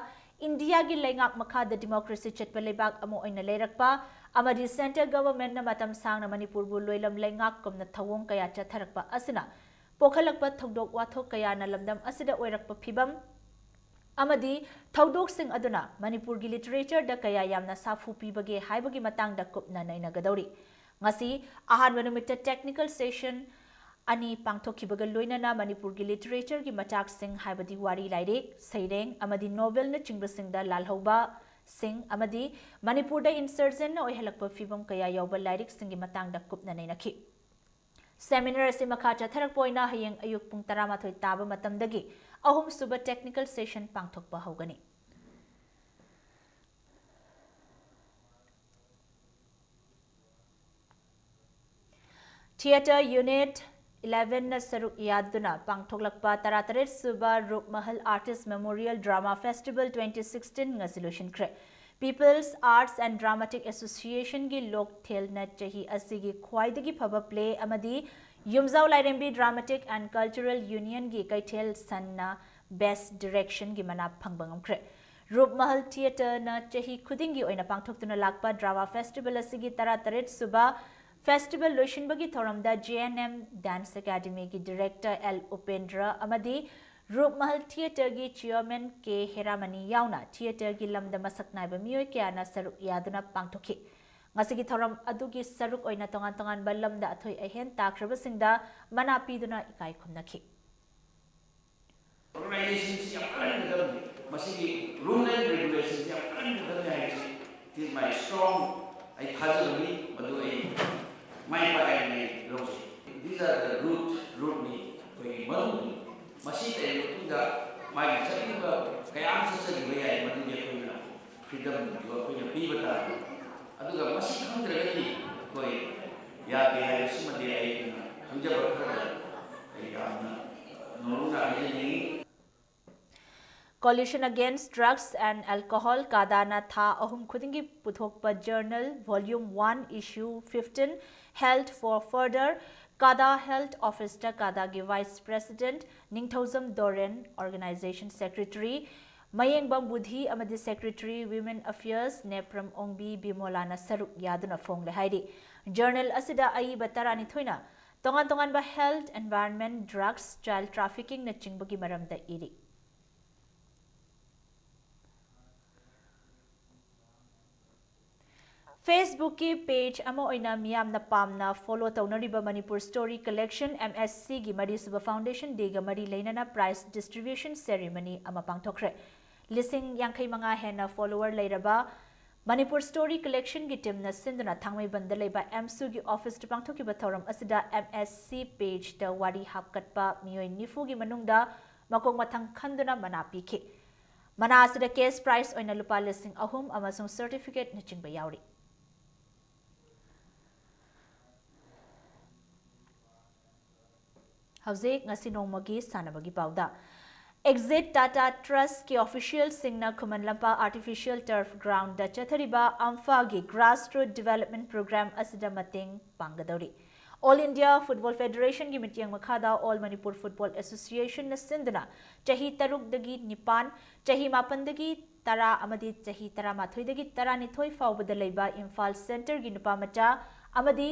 ꯏꯟꯗꯤꯌꯥꯒꯤ ꯂꯩꯉꯥꯛ ꯃꯈꯥꯗ democracy ꯆꯠꯄ ꯂꯩꯕꯥꯛ ꯑꯃ ꯑꯣꯏꯅ ꯂꯩꯔꯛꯄ ꯑꯃꯗꯤ centre government ꯅ ꯃꯇꯝ ꯁꯥꯡꯅ ꯃꯅꯤꯄꯨꯔꯕꯨ ꯂꯣꯏꯂꯝ ꯂꯩꯉꯥꯛ ꯀꯨꯝꯅ ꯊꯧꯑꯣꯡ ꯀꯌꯥ ꯆꯠꯊꯔꯛꯄ ꯑꯁꯤꯅ ꯄꯣꯛꯍꯜꯂꯛꯄ ꯊꯧꯗꯣꯛ ꯋꯥꯊꯣꯛ ꯀꯌꯥꯅ ꯂꯝꯗꯝ ꯑꯁꯤꯗ ꯑꯣꯏꯔꯛꯄ ꯐꯤꯚꯝ ꯑꯃꯗꯤ ꯊꯧꯗꯣꯛꯁꯤꯡ ꯑꯗꯨꯅ ꯃꯅꯤꯄꯨꯔꯒꯤ literature ꯗ ꯀꯌꯥ ꯌꯥꯝꯅ ꯁꯥꯐꯨ ꯄꯤꯕꯒꯦ ꯍꯥꯏꯕꯒꯤ ꯃꯇꯥꯡꯗ ꯀꯨꯞꯅ ꯅꯩꯅꯒꯗꯧꯔꯤ꯫ ꯉꯁꯤ ꯑꯍꯥꯟꯕ ꯅꯨꯃꯤꯠꯇ technical session ꯑꯅꯤ ꯄꯥꯡꯊꯣꯛꯈꯤꯕꯒ ꯂꯣꯏꯅꯅ ꯃꯅꯤꯄꯨꯔꯒꯤ literature ꯒꯤ ꯃꯆꯥꯛꯁꯤꯡ ꯍꯥꯏꯕꯗꯤ ꯋꯥꯔꯤ ꯂꯥꯏꯔꯤꯛ, ꯁꯩꯔꯦꯡ ꯑꯃꯗꯤ novel ꯅꯆꯤꯡꯕꯁꯤꯡꯗ ꯂꯥꯜꯍꯧꯕꯁꯤꯡ ꯑꯃꯗꯤ ꯃꯅꯤꯄꯨꯔꯗ insurgent ꯅ ꯑꯣꯏꯍꯜꯂꯛꯄ ꯐꯤꯚꯝ ꯀꯌꯥ ꯌꯥꯎꯕ ꯂꯥꯏꯔꯤꯛꯁꯤꯡꯒꯤ ꯃꯇꯥꯡꯗ ꯀꯨꯞꯅ ꯅꯩꯅꯈꯤ꯫ Seminar ꯑꯁꯤ ꯃꯈꯥ ꯆꯠꯊꯔꯛꯄ ꯑꯣꯏꯅ ꯍꯌꯦꯡ ꯑꯌꯨꯛ ꯄꯨꯡ ꯇꯔꯥꯃꯥꯊꯣꯏ ꯇꯥꯕ ꯃꯇꯝꯗꯒꯤ ꯑꯍꯨꯝꯁꯨꯕ technical session ꯄꯥꯡꯊꯣꯛꯄ ꯍꯧꯒꯅꯤ꯫ Theatre unit ꯏꯂꯦꯚꯦꯟꯅ ꯁꯔꯨꯛ ꯌꯥꯗꯨꯅ ꯄꯥꯡꯊꯣꯛꯂꯛꯄ ꯇꯔꯥꯇꯔꯦꯠ ꯁꯨꯕ ꯔꯨꯞꯃꯍꯜ Artist Memorial Drama Festival twenty sixteen ꯉꯁꯤ ꯂꯣꯏꯁꯤꯟꯈ꯭ꯔꯦ꯫ People's Arts and Dramatic Associationꯒꯤ ꯂꯣꯛꯊꯦꯜꯅ ꯆꯍꯤ ꯑꯁꯤꯒꯤ ꯈ꯭ꯋꯥꯏꯗꯒꯤ ꯐꯕ play ꯑꯃꯗꯤ ꯌꯨꯝꯖꯥꯎ ꯂꯥꯏꯔꯦꯝꯕꯤ Dramatic and Cultural Unionꯒꯤ ꯀꯩꯊꯦꯜ ꯁꯟꯅ Best Directionꯒꯤ ꯃꯅꯥ ꯐꯪꯕ ꯉꯝꯈ꯭ꯔꯦ꯫ ꯔꯨꯞꯃꯍꯜ Theatreꯅ ꯆꯍꯤ ꯈꯨꯗꯤꯡꯒꯤ ꯑꯣꯏꯅ ꯄꯥꯡꯊꯣꯛꯇꯨꯅ ꯂꯥꯛꯄ drama festival ꯑꯁꯤꯒꯤ ꯇꯔꯥꯇꯔꯦꯠ ꯁꯨꯕ festival ꯂꯣꯏꯁꯤꯟꯕꯒꯤ ꯊꯧꯔꯝꯗ J N M Dance Academyꯒꯤ director L Upendra ꯑꯃꯗꯤ ꯔꯨꯞꯃꯍꯜ Theatreꯒꯤ chairman K ꯍꯦꯔꯥꯃꯅꯤ ꯌꯥꯎꯅ theatreꯒꯤ ꯂꯝꯗ ꯃꯁꯛ ꯅꯥꯏꯕ ꯃꯤꯑꯣꯏ ꯀꯌꯥꯅ ꯁꯔꯨꯛ ꯌꯥꯗꯨꯅ ꯄꯥꯡꯊꯣꯛꯈꯤ꯫ ꯉꯁꯤꯒꯤ ꯊꯧꯔꯝ ꯑꯗꯨꯒꯤ ꯁꯔꯨꯛ ꯑꯣꯏꯅ ꯇꯣꯉꯥꯟ ꯇꯣꯉꯥꯟꯕ ꯂꯝꯗ ꯑꯊꯣꯏ ꯑꯍꯦꯟ ꯇꯥꯈ꯭ꯔꯕꯁꯤꯡꯗ ꯃꯅꯥ ꯄꯤꯗꯨꯅ ꯏꯀꯥꯏ ꯈꯨꯝꯅꯈꯤ꯫ Organizationꯁꯤ ꯌꯥꯝ ꯀꯟꯒꯗꯕꯅꯤ꯫ ꯃꯁꯤꯒꯤ rule and regulationꯁꯤ ꯌꯥꯝ ꯀꯟꯒꯗꯕꯅꯤ ꯍꯥꯏꯕꯁꯤ, it is my strong, ꯑꯩ ꯊꯥꯖꯕꯅꯤ, ꯃꯗꯨ ꯑꯩ ꯃꯥꯏ ꯄꯥꯛꯑꯦ ꯍꯥꯏꯅ ꯑꯩ ꯂꯧꯖꯩ꯫ These are the root, rootꯅꯤ, ꯑꯩꯈꯣꯏꯒꯤ ꯃꯔꯨꯅꯤ꯫ ꯃꯁꯤ ꯂꯩꯔꯕ ꯃꯇꯨꯡꯗ ꯃꯥꯒꯤ ꯆꯠꯅꯤꯡꯕ ꯀꯌꯥ ꯑꯃ ꯆꯠꯆꯈꯤꯕ ꯌꯥꯏ, ꯃꯗꯨꯗꯤ ꯑꯩꯈꯣꯏꯅ freedomꯗꯨ ꯑꯩꯈꯣꯏꯅ ꯄꯤꯕ ꯇꯥꯕꯅꯤ꯫ ꯑꯗꯨꯒ ꯃꯁꯤ ꯈꯪꯗ꯭ꯔꯒꯗꯤ ꯑꯩꯈꯣꯏ ꯌꯥꯗꯦ ꯍꯥꯏꯕꯁꯤꯃꯗꯤ ꯑꯩꯅ ꯈꯪꯖꯕ ꯈꯔꯗ ꯑꯩ ꯌꯥꯝꯅ ꯅꯧꯔꯞꯅ ꯍꯥꯏꯖꯅꯤꯡꯏ꯫ Coalition Against Drugs and Alcohol, CADAꯅ ꯊꯥ ꯑꯍꯨꯝ ꯈꯨꯗꯤꯡꯒꯤ ꯄꯨꯊꯣꯛꯄ journal volume one issue fifteen, Health for Further, CADA Health Officeꯇ CADAꯒꯤ Vice President Ningthoujam ꯗꯣꯔꯦꯟ, Organization Secretary ꯃꯌꯦꯡꯕꯝ ꯕꯨꯙꯤ ꯑꯃꯗꯤ Secretary Women Affairs ꯅꯦꯄ꯭ꯔꯝ ꯑꯣꯡꯕꯤ ꯕꯤꯃꯣꯂꯥꯅ ꯁꯔꯨꯛ ꯌꯥꯗꯨꯅ ꯐꯣꯡꯂꯦ ꯍꯥꯏꯔꯤ꯫ Journal ꯑꯁꯤꯗ ꯑꯏꯕ ꯇꯔꯥꯅꯤꯊꯣꯏꯅ ꯇꯣꯉꯥꯟ ꯇꯣꯉꯥꯟꯕ health, environment, drugs, child traffickingꯅꯆꯤꯡꯕꯒꯤ ꯃꯔꯝꯗ ꯏꯔꯤ꯫ Facebookꯀꯤ page ꯑꯃ ꯑꯣꯏꯅ ꯃꯤꯌꯥꯝꯅ ꯄꯥꯝꯅ follow ꯇꯧꯅꯔꯤꯕ Manipur Story Collection, MSCꯒꯤ ꯃꯔꯤꯁꯨꯕ Foundation Dayꯒ ꯃꯔꯤ ꯂꯩꯅꯅ prize distribution ceremony ꯑꯃ ꯄꯥꯡꯊꯣꯛꯈ꯭ꯔꯦ꯫ ꯂꯤꯁꯤꯡ ꯌꯥꯡꯈꯩ ꯃꯉꯥ ꯍꯦꯟꯅ follower ꯂꯩꯔꯕ Manipur Story Collectionꯒꯤ teamꯅ ꯁꯤꯟꯗꯨꯅ ꯊꯥꯡꯃꯩꯕꯟꯗ ꯂꯩꯕ MSUꯒꯤ officeꯇ ꯄꯥꯡꯊꯣꯛꯈꯤꯕ ꯊꯧꯔꯝ ꯑꯁꯤꯗ MSC pageꯇ ꯋꯥꯔꯤ ꯍꯥꯞꯀꯠꯄ ꯃꯤꯑꯣꯏ ꯅꯤꯐꯨꯒꯤ ꯃꯅꯨꯡꯗ ꯃꯀꯣꯛ ꯃꯊꯪ ꯈꯟꯗꯨꯅ ꯃꯅꯥ ꯄꯤꯈꯤ꯫ ꯃꯅꯥ ꯑꯁꯤꯗ cash prize ꯑꯣꯏꯅ ꯂꯨꯄꯥ ꯂꯤꯁꯤꯡ ꯑꯍꯨꯝ ꯑꯃꯁꯨꯡ certificateꯅꯆꯤꯡꯕ ꯌꯥꯎꯔꯤ꯫ ꯍꯧꯖꯤꯛ ꯉꯁꯤ ꯅꯣꯡꯃꯒꯤ ꯁꯥꯟꯅꯕꯒꯤ ꯄꯥꯎꯗ꯫ Exit Tata Trustꯀꯤ officialꯁꯤꯡꯅ Khuman Lampak Artificial Turf Groundꯗ ꯆꯠꯊꯔꯤꯕ ꯑꯝꯐꯥꯒꯤ Grassroot Development Program ꯑꯁꯤꯗ ꯃꯇꯦꯡ ꯄꯥꯡꯒꯗꯧꯔꯤ꯫ All India Football Federationꯒꯤ ꯃꯤꯠꯌꯦꯡ ꯃꯈꯥꯗ All Manipur Football Associationꯅ ꯁꯤꯟꯗꯨꯅ ꯆꯍꯤ ꯇꯔꯨꯛꯇꯒꯤ ꯅꯤꯄꯥꯟ, ꯆꯍꯤ ꯃꯥꯄꯟꯗꯒꯤ ꯇꯔꯥ ꯑꯃꯗꯤ ꯆꯍꯤ ꯇꯔꯥꯃꯥꯊꯣꯏꯗꯒꯤ ꯇꯔꯥꯅꯤꯊꯣꯏ ꯐꯥꯎꯕꯗ ꯂꯩꯕ ꯏꯝꯐꯥꯜ Centreꯒꯤ ꯅꯨꯄꯥ ꯃꯆꯥ ꯑꯃꯗꯤ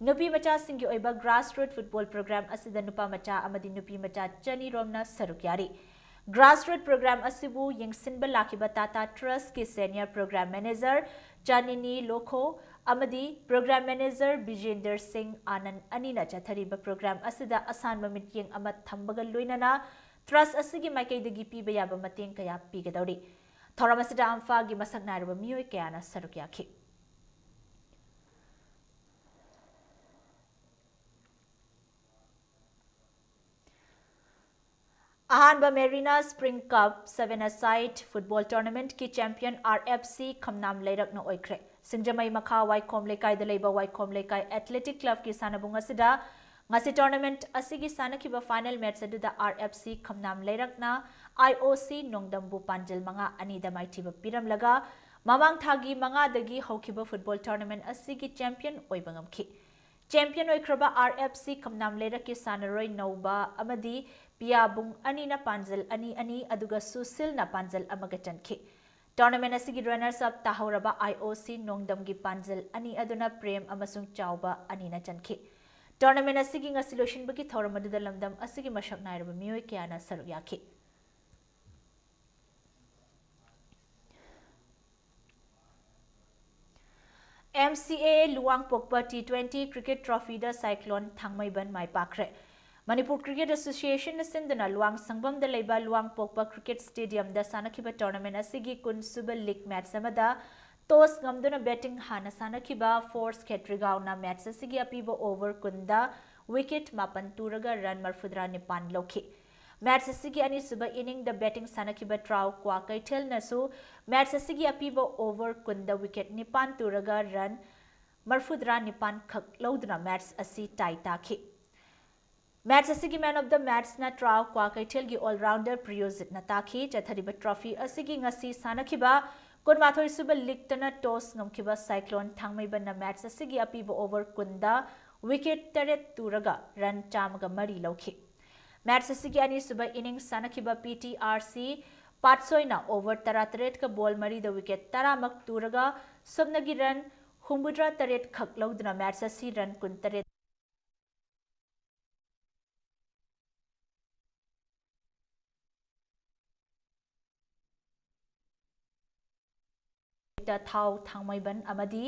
ꯅꯨꯄꯤ ꯃꯆꯥꯁꯤꯡꯒꯤ ꯑꯣꯏꯕ Grassroot Football Program ꯑꯁꯤꯗ ꯅꯨꯄꯥ ꯃꯆꯥ ꯑꯃꯗꯤ ꯅꯨꯄꯤ ꯃꯆꯥ ꯆꯅꯤ ꯔꯣꯝꯅ ꯁꯔꯨꯛ ꯌꯥꯔꯤ꯫ Grassroot Program ꯑꯁꯤꯕꯨ ꯌꯦꯡꯁꯤꯟꯕ ꯂꯥꯛꯈꯤꯕ Tata Trustꯀꯤ Senior Program Manager ꯆꯥꯅꯤꯅꯤ ꯂꯣꯈꯣ ꯑꯃꯗꯤ Program Manager ꯕꯤꯖꯦꯟꯗꯔ ꯁꯤꯡ ꯑꯥꯅꯟ ꯑꯅꯤꯅ ꯆꯠꯊꯔꯤꯕ program ꯑꯁꯤꯗ ꯑꯁꯥꯟꯕ ꯃꯤꯠꯌꯦꯡ ꯑꯃ ꯊꯝꯕꯒ ꯂꯣꯏꯅꯅ Trust ꯑꯁꯤꯒꯤ ꯃꯥꯏꯀꯩꯗꯒꯤ ꯄꯤꯕ ꯌꯥꯕ ꯃꯇꯦꯡ ꯀꯌꯥ ꯄꯤꯒꯗꯧꯔꯤ꯫ ꯊꯧꯔꯝ ꯑꯁꯤꯗ ꯑꯝꯐꯥꯒꯤ ꯃꯁꯛ ꯅꯥꯏꯔꯕ ꯃꯤꯑꯣꯏ ꯀꯌꯥꯅ ꯁꯔꯨꯛ ꯌꯥꯈꯤ꯫ ꯑꯍꯥꯟꯕ Marina Spring Cup Seven-a-side Football Tournamentꯀꯤ champion R F C ꯈꯝꯅꯥꯝ ꯂꯩꯔꯛꯅ ꯑꯣꯏꯈ꯭ꯔꯦ꯫ ꯁꯤꯡꯖꯃꯩ ꯃꯈꯥ ꯋꯥꯏꯈꯣꯝ ꯂꯩꯀꯥꯏꯗ ꯂꯩꯕ ꯋꯥꯏꯈꯣꯝ ꯂꯩꯀꯥꯏ Athletic Clubꯀꯤ ꯁꯥꯟꯅꯕꯨꯡ ꯑꯁꯤꯗ ꯉꯁꯤ tournament ꯑꯁꯤꯒꯤ ꯁꯥꯟꯅꯈꯤꯕ final match ꯑꯗꯨꯗ R F C ꯈꯝꯅꯥꯝ ꯂꯩꯔꯛꯅ I O C ꯅꯣꯡꯗꯝꯕꯨ ꯄꯥꯟꯖꯜ ꯃꯉꯥ ꯑꯅꯤꯗ ꯃꯥꯏꯊꯤꯕ ꯄꯤꯔꯝꯂꯒ ꯃꯃꯥꯡ ꯊꯥꯒꯤ ꯃꯉꯥꯗꯒꯤ ꯍꯧꯈꯤꯕ football tournament ꯑꯁꯤꯒꯤ champion ꯑꯣꯏꯕ ꯉꯝꯈꯤ꯫ Champion ꯑꯣꯏꯈ꯭ꯔꯕ R F C ꯈꯝꯅꯥꯝ ꯂꯩꯔꯛꯀꯤ ꯁꯥꯟꯅꯔꯣꯏ ꯅꯧꯕ ꯑꯃꯗꯤ ꯄꯤꯌꯥꯕꯨꯡ ꯑꯅꯤꯅ ꯄꯥꯟꯖꯜ ꯑꯅꯤ ꯑꯅꯤ ꯑꯗꯨꯒ ꯁꯨꯁꯤꯜꯅ ꯄꯥꯟꯖꯜ ꯑꯃꯒ ꯆꯟꯈꯤ꯫ Tournament ꯑꯁꯤꯒꯤ runners up ꯇꯥꯍꯧꯔꯕ I O C ꯅꯣꯡꯗꯝꯒꯤ ꯄꯥꯟꯖꯜ ꯑꯅꯤ ꯑꯗꯨꯅ ꯄ꯭ꯔꯦꯝ ꯑꯃꯁꯨꯡ ꯆꯥꯎꯕ ꯑꯅꯤꯅ ꯆꯟꯈꯤ꯫ Tournament ꯑꯁꯤꯒꯤ ꯉꯁꯤ ꯂꯣꯏꯁꯤꯟꯕꯒꯤ ꯊꯧꯔꯝ ꯑꯗꯨꯗ ꯂꯝꯗꯝ ꯑꯁꯤꯒꯤ ꯃꯁꯛ ꯅꯥꯏꯔꯕ ꯃꯤꯑꯣꯏ ꯀꯌꯥꯅ ꯁꯔꯨꯛ ꯌꯥꯈꯤ꯫ M C A ꯂꯨꯋꯥꯡꯄꯣꯛꯄ T twenty cricket trophyꯗ Cyclone Thangmeiband my ꯄꯥꯛꯈ꯭ꯔꯦ꯫ Manipur Cricket Associationꯅ ꯁꯤꯟꯗꯨꯅ ꯂꯨꯋꯥꯡꯁꯪꯕꯝꯗ ꯂꯩꯕ ꯂꯨꯋꯥꯡꯄꯣꯛꯄ cricket stadiumꯗ ꯁꯥꯟꯅꯈꯤꯕ tournament ꯑꯁꯤꯒꯤ ꯀꯨꯟ ꯁꯨꯕ league match ꯑꯃꯗ toss ꯉꯝꯗꯨꯅ batting ꯍꯥꯟꯅ ꯁꯥꯟꯅꯈꯤꯕ Force ꯈꯦꯇ꯭ꯔꯤꯒꯥꯎꯅ match ꯑꯁꯤꯒꯤ ꯑꯄꯤꯕ over ꯀꯨꯟꯗ wicket ꯃꯥꯄꯟ ꯇꯨꯔꯒ run ꯃꯔꯐꯨꯇꯔꯥ ꯅꯤꯄꯥꯟ ꯂꯧꯈꯤ꯫ Match ꯑꯁꯤꯒꯤ ꯑꯅꯤꯁꯨꯕ inningꯗ batting ꯁꯥꯟꯅꯈꯤꯕ ꯇ꯭ꯔꯥꯎ ꯀ꯭ꯋꯥ ꯀꯩꯊꯦꯜꯅꯁꯨ match ꯑꯁꯤꯒꯤ ꯑꯄꯤꯕ over ꯀꯨꯟꯗ wicket ꯅꯤꯄꯥꯟ ꯇꯨꯔꯒ run ꯃꯔꯐꯨꯇꯔꯥ ꯅꯤꯄꯥꯟ ꯈꯛ ꯂꯧꯗꯨꯅ match ꯑꯁꯤ tie ꯇꯥꯈꯤ꯫ Match ꯑꯁꯤꯒꯤ man of the matchꯅ ꯇ꯭ꯔꯥꯎ ꯀ꯭ꯋꯥꯀꯩꯊꯦꯜꯒꯤ all-rounder ꯄ꯭ꯔꯤꯌꯣꯖꯤꯠꯅ ꯇꯥꯈꯤ꯫ ꯆꯠꯊꯔꯤꯕ trophy ꯑꯁꯤꯒꯤ ꯉꯁꯤ ꯁꯥꯟꯅꯈꯤꯕ ꯀꯨꯟꯃꯥꯊꯣꯏ ꯁꯨꯕ leagueꯇꯅ toss ꯉꯝꯈꯤꯕ ꯁꯥꯏꯀ꯭ꯂꯣꯟ ꯊꯥꯡꯃꯩꯕꯟꯅ match ꯑꯁꯤꯒꯤ ꯑꯄꯤꯕ over ꯀꯨꯟꯗ wicket ꯇꯔꯦꯠ ꯇꯨꯔꯒ run ꯆꯥꯝꯃꯒ ꯃꯔꯤ ꯂꯧꯈꯤ꯫ Match ꯑꯁꯤꯒꯤ ꯑꯅꯤꯁꯨꯕ innings ꯁꯥꯟꯅꯈꯤꯕ P T R C ꯄꯥꯠꯁꯣꯏꯅ over ꯇꯔꯥꯇꯔꯦꯠꯀ ball ꯃꯔꯤꯗ wicket ꯇꯔꯥꯃꯛ ꯇꯨꯔꯒ ꯁꯨꯞꯅꯒꯤ run ꯍꯨꯝꯐꯨꯇꯔꯥ ꯇꯔꯦꯠ ꯈꯛ ꯂꯧꯗꯨꯅ match ꯑꯁꯤ run ꯀꯨꯟꯇꯔꯦꯠ ꯊꯥꯎ ꯊꯥꯡꯃꯩꯕꯟ ꯑꯃꯗꯤ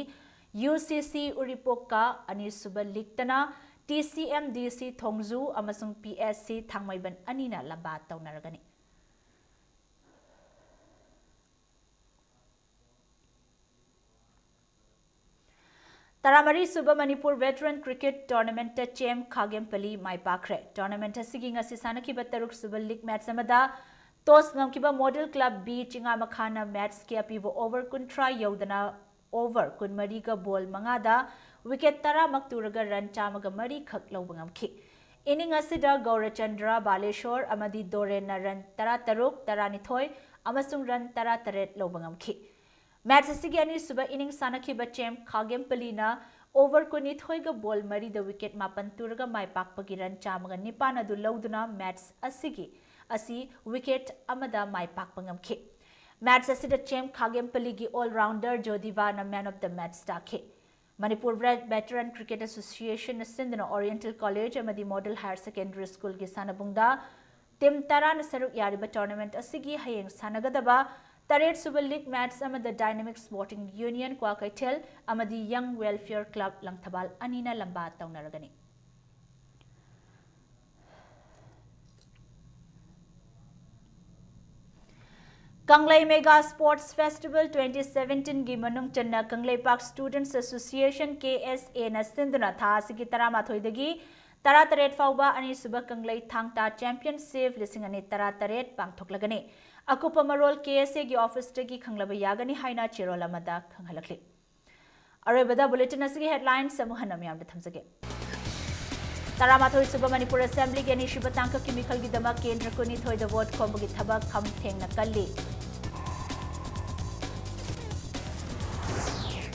U C C ꯎꯔꯤꯄꯣꯛꯀ, ꯑꯅꯤꯁꯨꯕ leagueꯇꯅ T C M D C ꯊꯣꯡꯖꯨ ꯑꯃꯁꯨꯡ P S C ꯊꯥꯡꯃꯩꯕꯟ ꯑꯅꯤꯅ ꯂꯝꯕꯥ ꯇꯧꯅꯔꯒꯅꯤ꯫ ꯇꯔꯥꯃꯔꯤ ꯁꯨꯕ ꯃꯅꯤꯄꯨꯔ Veteran Cricket Tournamentꯇ ꯆꯦꯝ ꯈꯥꯒꯦꯝꯄꯂꯤ ꯃꯥꯏ ꯄꯥꯛꯈ꯭ꯔꯦ꯫ Tournament ꯑꯁꯤꯒꯤ ꯉꯁꯤ ꯁꯥꯟꯅꯈꯤꯕ ꯇꯔꯨꯛ ꯁꯨꯕ league match ꯑꯃꯗ toss ꯉꯝꯈꯤꯕ Model Club B ꯆꯤꯉꯥꯃꯈꯥꯅ matchꯀꯤ ꯑꯄꯤꯕ over ꯀꯨꯟꯊ꯭ꯔꯥ ꯌꯧꯗꯅ over ꯀꯨꯟꯃꯔꯤꯒ ball ꯃꯉꯥꯗ wicket ꯇꯔꯥꯃꯛ ꯇꯨꯔꯒ run ꯆꯥꯝꯃꯒ ꯃꯔꯤ ꯈꯛ ꯂꯧꯕ ꯉꯝꯈꯤ꯫ Inning ꯑꯁꯤꯗ ꯒꯧꯔꯆꯟꯗ꯭ꯔ ꯕꯥꯂꯦꯁꯣꯔ ꯑꯃꯗꯤ ꯗꯣꯔꯦꯟꯅ run ꯇꯔꯥꯇꯔꯨꯛ, ꯇꯔꯥꯅꯤꯊꯣꯏ ꯑꯃꯁꯨꯡ run ꯇꯔꯥꯇꯔꯦꯠ ꯂꯧꯕ ꯉꯝꯈꯤ꯫ Match ꯑꯁꯤꯒꯤ ꯑꯅꯤꯁꯨꯕ innings ꯁꯥꯟꯅꯈꯤꯕ ꯆꯦꯝ ꯈꯥꯒꯦꯝꯄꯂꯤꯅ over ꯀꯨꯟꯅꯤꯊꯣꯏꯒ ball ꯃꯔꯤꯗ wicket ꯃꯥꯄꯟ ꯇꯨꯔꯒ ꯃꯥꯏ ꯄꯥꯛꯄꯒꯤ run ꯆꯥꯝꯃꯒ ꯅꯤꯄꯥꯟ ꯑꯗꯨ ꯂꯧꯗꯨꯅ match ꯑꯁꯤꯒꯤ ꯑꯁꯤ wicket ꯑꯃꯗ ꯃꯥꯏ ꯄꯥꯛꯄ ꯉꯝꯈꯤ꯫ Match ꯑꯁꯤꯗ ꯆꯦꯝ ꯈꯥꯒꯦꯝꯄꯂꯤꯒꯤ all-rounder ꯖꯣꯗꯤꯚꯥꯅ man of the match ꯇꯥꯈꯤ꯫ ꯃꯅꯤꯄꯨꯔ Veteran Cricket Associationꯅ ꯁꯤꯟꯗꯨꯅ Oriental College ꯑꯃꯗꯤ Model Higher Secondary Schoolꯒꯤ ꯁꯥꯟꯅꯕꯨꯡꯗ team ꯇꯔꯥꯅ ꯁꯔꯨꯛ ꯌꯥꯔꯤꯕ tournament ꯑꯁꯤꯒꯤ ꯍꯌꯦꯡ ꯁꯥꯟꯅꯒꯗꯕ ꯇꯔꯦꯠ ꯁꯨꯕ league match ꯑꯃꯗ Dynamic Sporting Union ꯀ꯭ꯋꯥꯀꯩꯊꯦꯜ ꯑꯃꯗꯤ Young Welfare Club ꯂꯪꯊꯕꯥꯜ ꯑꯅꯤꯅ ꯂꯝꯕꯥ ꯇꯧꯅꯔꯒꯅꯤ꯫ ꯀꯪꯂꯩ Mega Sports Festival twenty seventeenꯒꯤ ꯃꯅꯨꯡ ꯆꯟꯅ Kangleipak Students Association, K S Aꯅ ꯁꯤꯟꯗꯨꯅ ꯊꯥ ꯑꯁꯤꯒꯤ ꯇꯔꯥꯃꯥꯊꯣꯏꯗꯒꯤ ꯇꯔꯥꯇꯔꯦꯠ ꯐꯥꯎꯕ ꯑꯅꯤꯁꯨꯕ ꯀꯪꯂꯩ ꯊꯥꯡ ꯇꯥ Championship ꯂꯤꯁꯤꯡ ꯑꯅꯤ ꯇꯔꯥꯇꯔꯦꯠ ꯄꯥꯡꯊꯣꯛꯂꯒꯅꯤ꯫ ꯑꯀꯨꯞꯄ ꯃꯔꯣꯜ K S Aꯒꯤ officeꯇꯒꯤ ꯈꯪꯂꯕ ꯌꯥꯒꯅꯤ ꯍꯥꯏꯅ ꯆꯦꯔꯣꯜ ꯑꯃꯗ ꯈꯪꯍꯜꯂꯛꯂꯤ꯫ ꯑꯔꯣꯏꯕꯗ bulletin ꯑꯁꯤꯒꯤ headlines ꯑꯃꯨꯛ ꯍꯟꯅ ꯃꯌꯥꯝꯗ ꯊꯝꯖꯒꯦ꯫ ꯇꯔꯥꯃꯥꯊꯣꯏ ꯁꯨꯕ ꯃꯅꯤꯄꯨꯔ ꯑꯦꯁꯦꯝꯕ꯭ꯂꯤꯒꯤ ꯑꯅꯤꯁꯨꯕ ꯇꯥꯡꯀꯛꯀꯤ ꯃꯤꯈꯜꯒꯤꯗꯃꯛ ꯀꯦꯟꯗ꯭ꯔ ꯀꯨꯟꯅꯤꯊꯣꯏꯗ ꯚꯣꯠ ꯈꯣꯝꯕꯒꯤ ꯊꯕꯛ ꯈꯝ ꯊꯦꯡꯅ ꯀꯜꯂꯤ꯫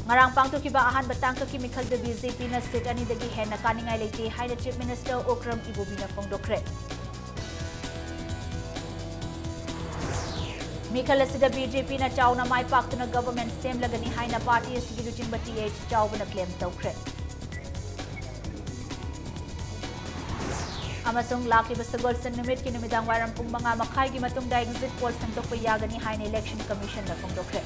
ꯉꯔꯥꯡ ꯄꯥꯡꯊꯣꯛꯈꯤꯕ ꯑꯍꯥꯟꯕ ꯇꯥꯡꯀꯛꯀꯤ ꯃꯤꯈꯜꯗ ꯕꯤ ꯖꯦ ꯄꯤꯅ ꯁꯤꯠ ꯑꯅꯤꯗꯒꯤ ꯍꯦꯟꯅ ꯀꯥꯅꯤꯡꯉꯥꯏ ꯂꯩꯇꯦ ꯍꯥꯏꯅ ꯆꯤꯐ ꯃꯤꯅꯤꯁꯇꯔ ꯎꯀ꯭ꯔꯝ ꯏꯕꯣꯕꯤꯅ ꯐꯣꯡꯗꯣꯛꯈ꯭ꯔꯦ꯫ ꯃꯤꯈꯜ ꯑꯁꯤꯗ ꯕꯤ ꯖꯦ ꯄꯤꯅ ꯆꯥꯎꯅ ꯃꯥꯏ ꯄꯥꯛꯇꯨꯅ ꯒꯚꯔꯟꯃꯦꯟꯠ ꯁꯦꯝꯂꯒꯅꯤ ꯍꯥꯏꯅ ꯄꯥꯔꯇꯤ ꯑꯁꯤꯒꯤ ꯂꯨꯆꯤꯡꯕ ꯇꯤ ꯑꯩꯆ ꯆꯥꯎꯕꯅ ꯀ꯭ꯂꯦꯝ ꯇꯧꯈ꯭ꯔꯦ꯫ ꯑꯃꯁꯨꯡ ꯂꯥꯛꯂꯤꯕ ꯁꯒꯣꯜꯁꯦꯟ ꯅꯨꯃꯤꯠꯀꯤ ꯅꯨꯃꯤꯗꯥꯡ ꯋꯥꯏꯔꯝ ꯄꯨꯡ ꯃꯉꯥ ꯃꯈꯥꯏꯒꯤ ꯃꯇꯨꯡꯗ ꯑꯦꯛꯖꯤꯠ ꯄꯣꯜ ꯁꯦꯝꯗꯣꯛꯄ ꯌꯥꯒꯅꯤ ꯍꯥꯏꯅ ꯏꯂꯦꯛꯁꯟ ꯀꯃꯤꯁꯟꯅ ꯐꯣꯡꯗꯣꯛꯈ꯭ꯔꯦ꯫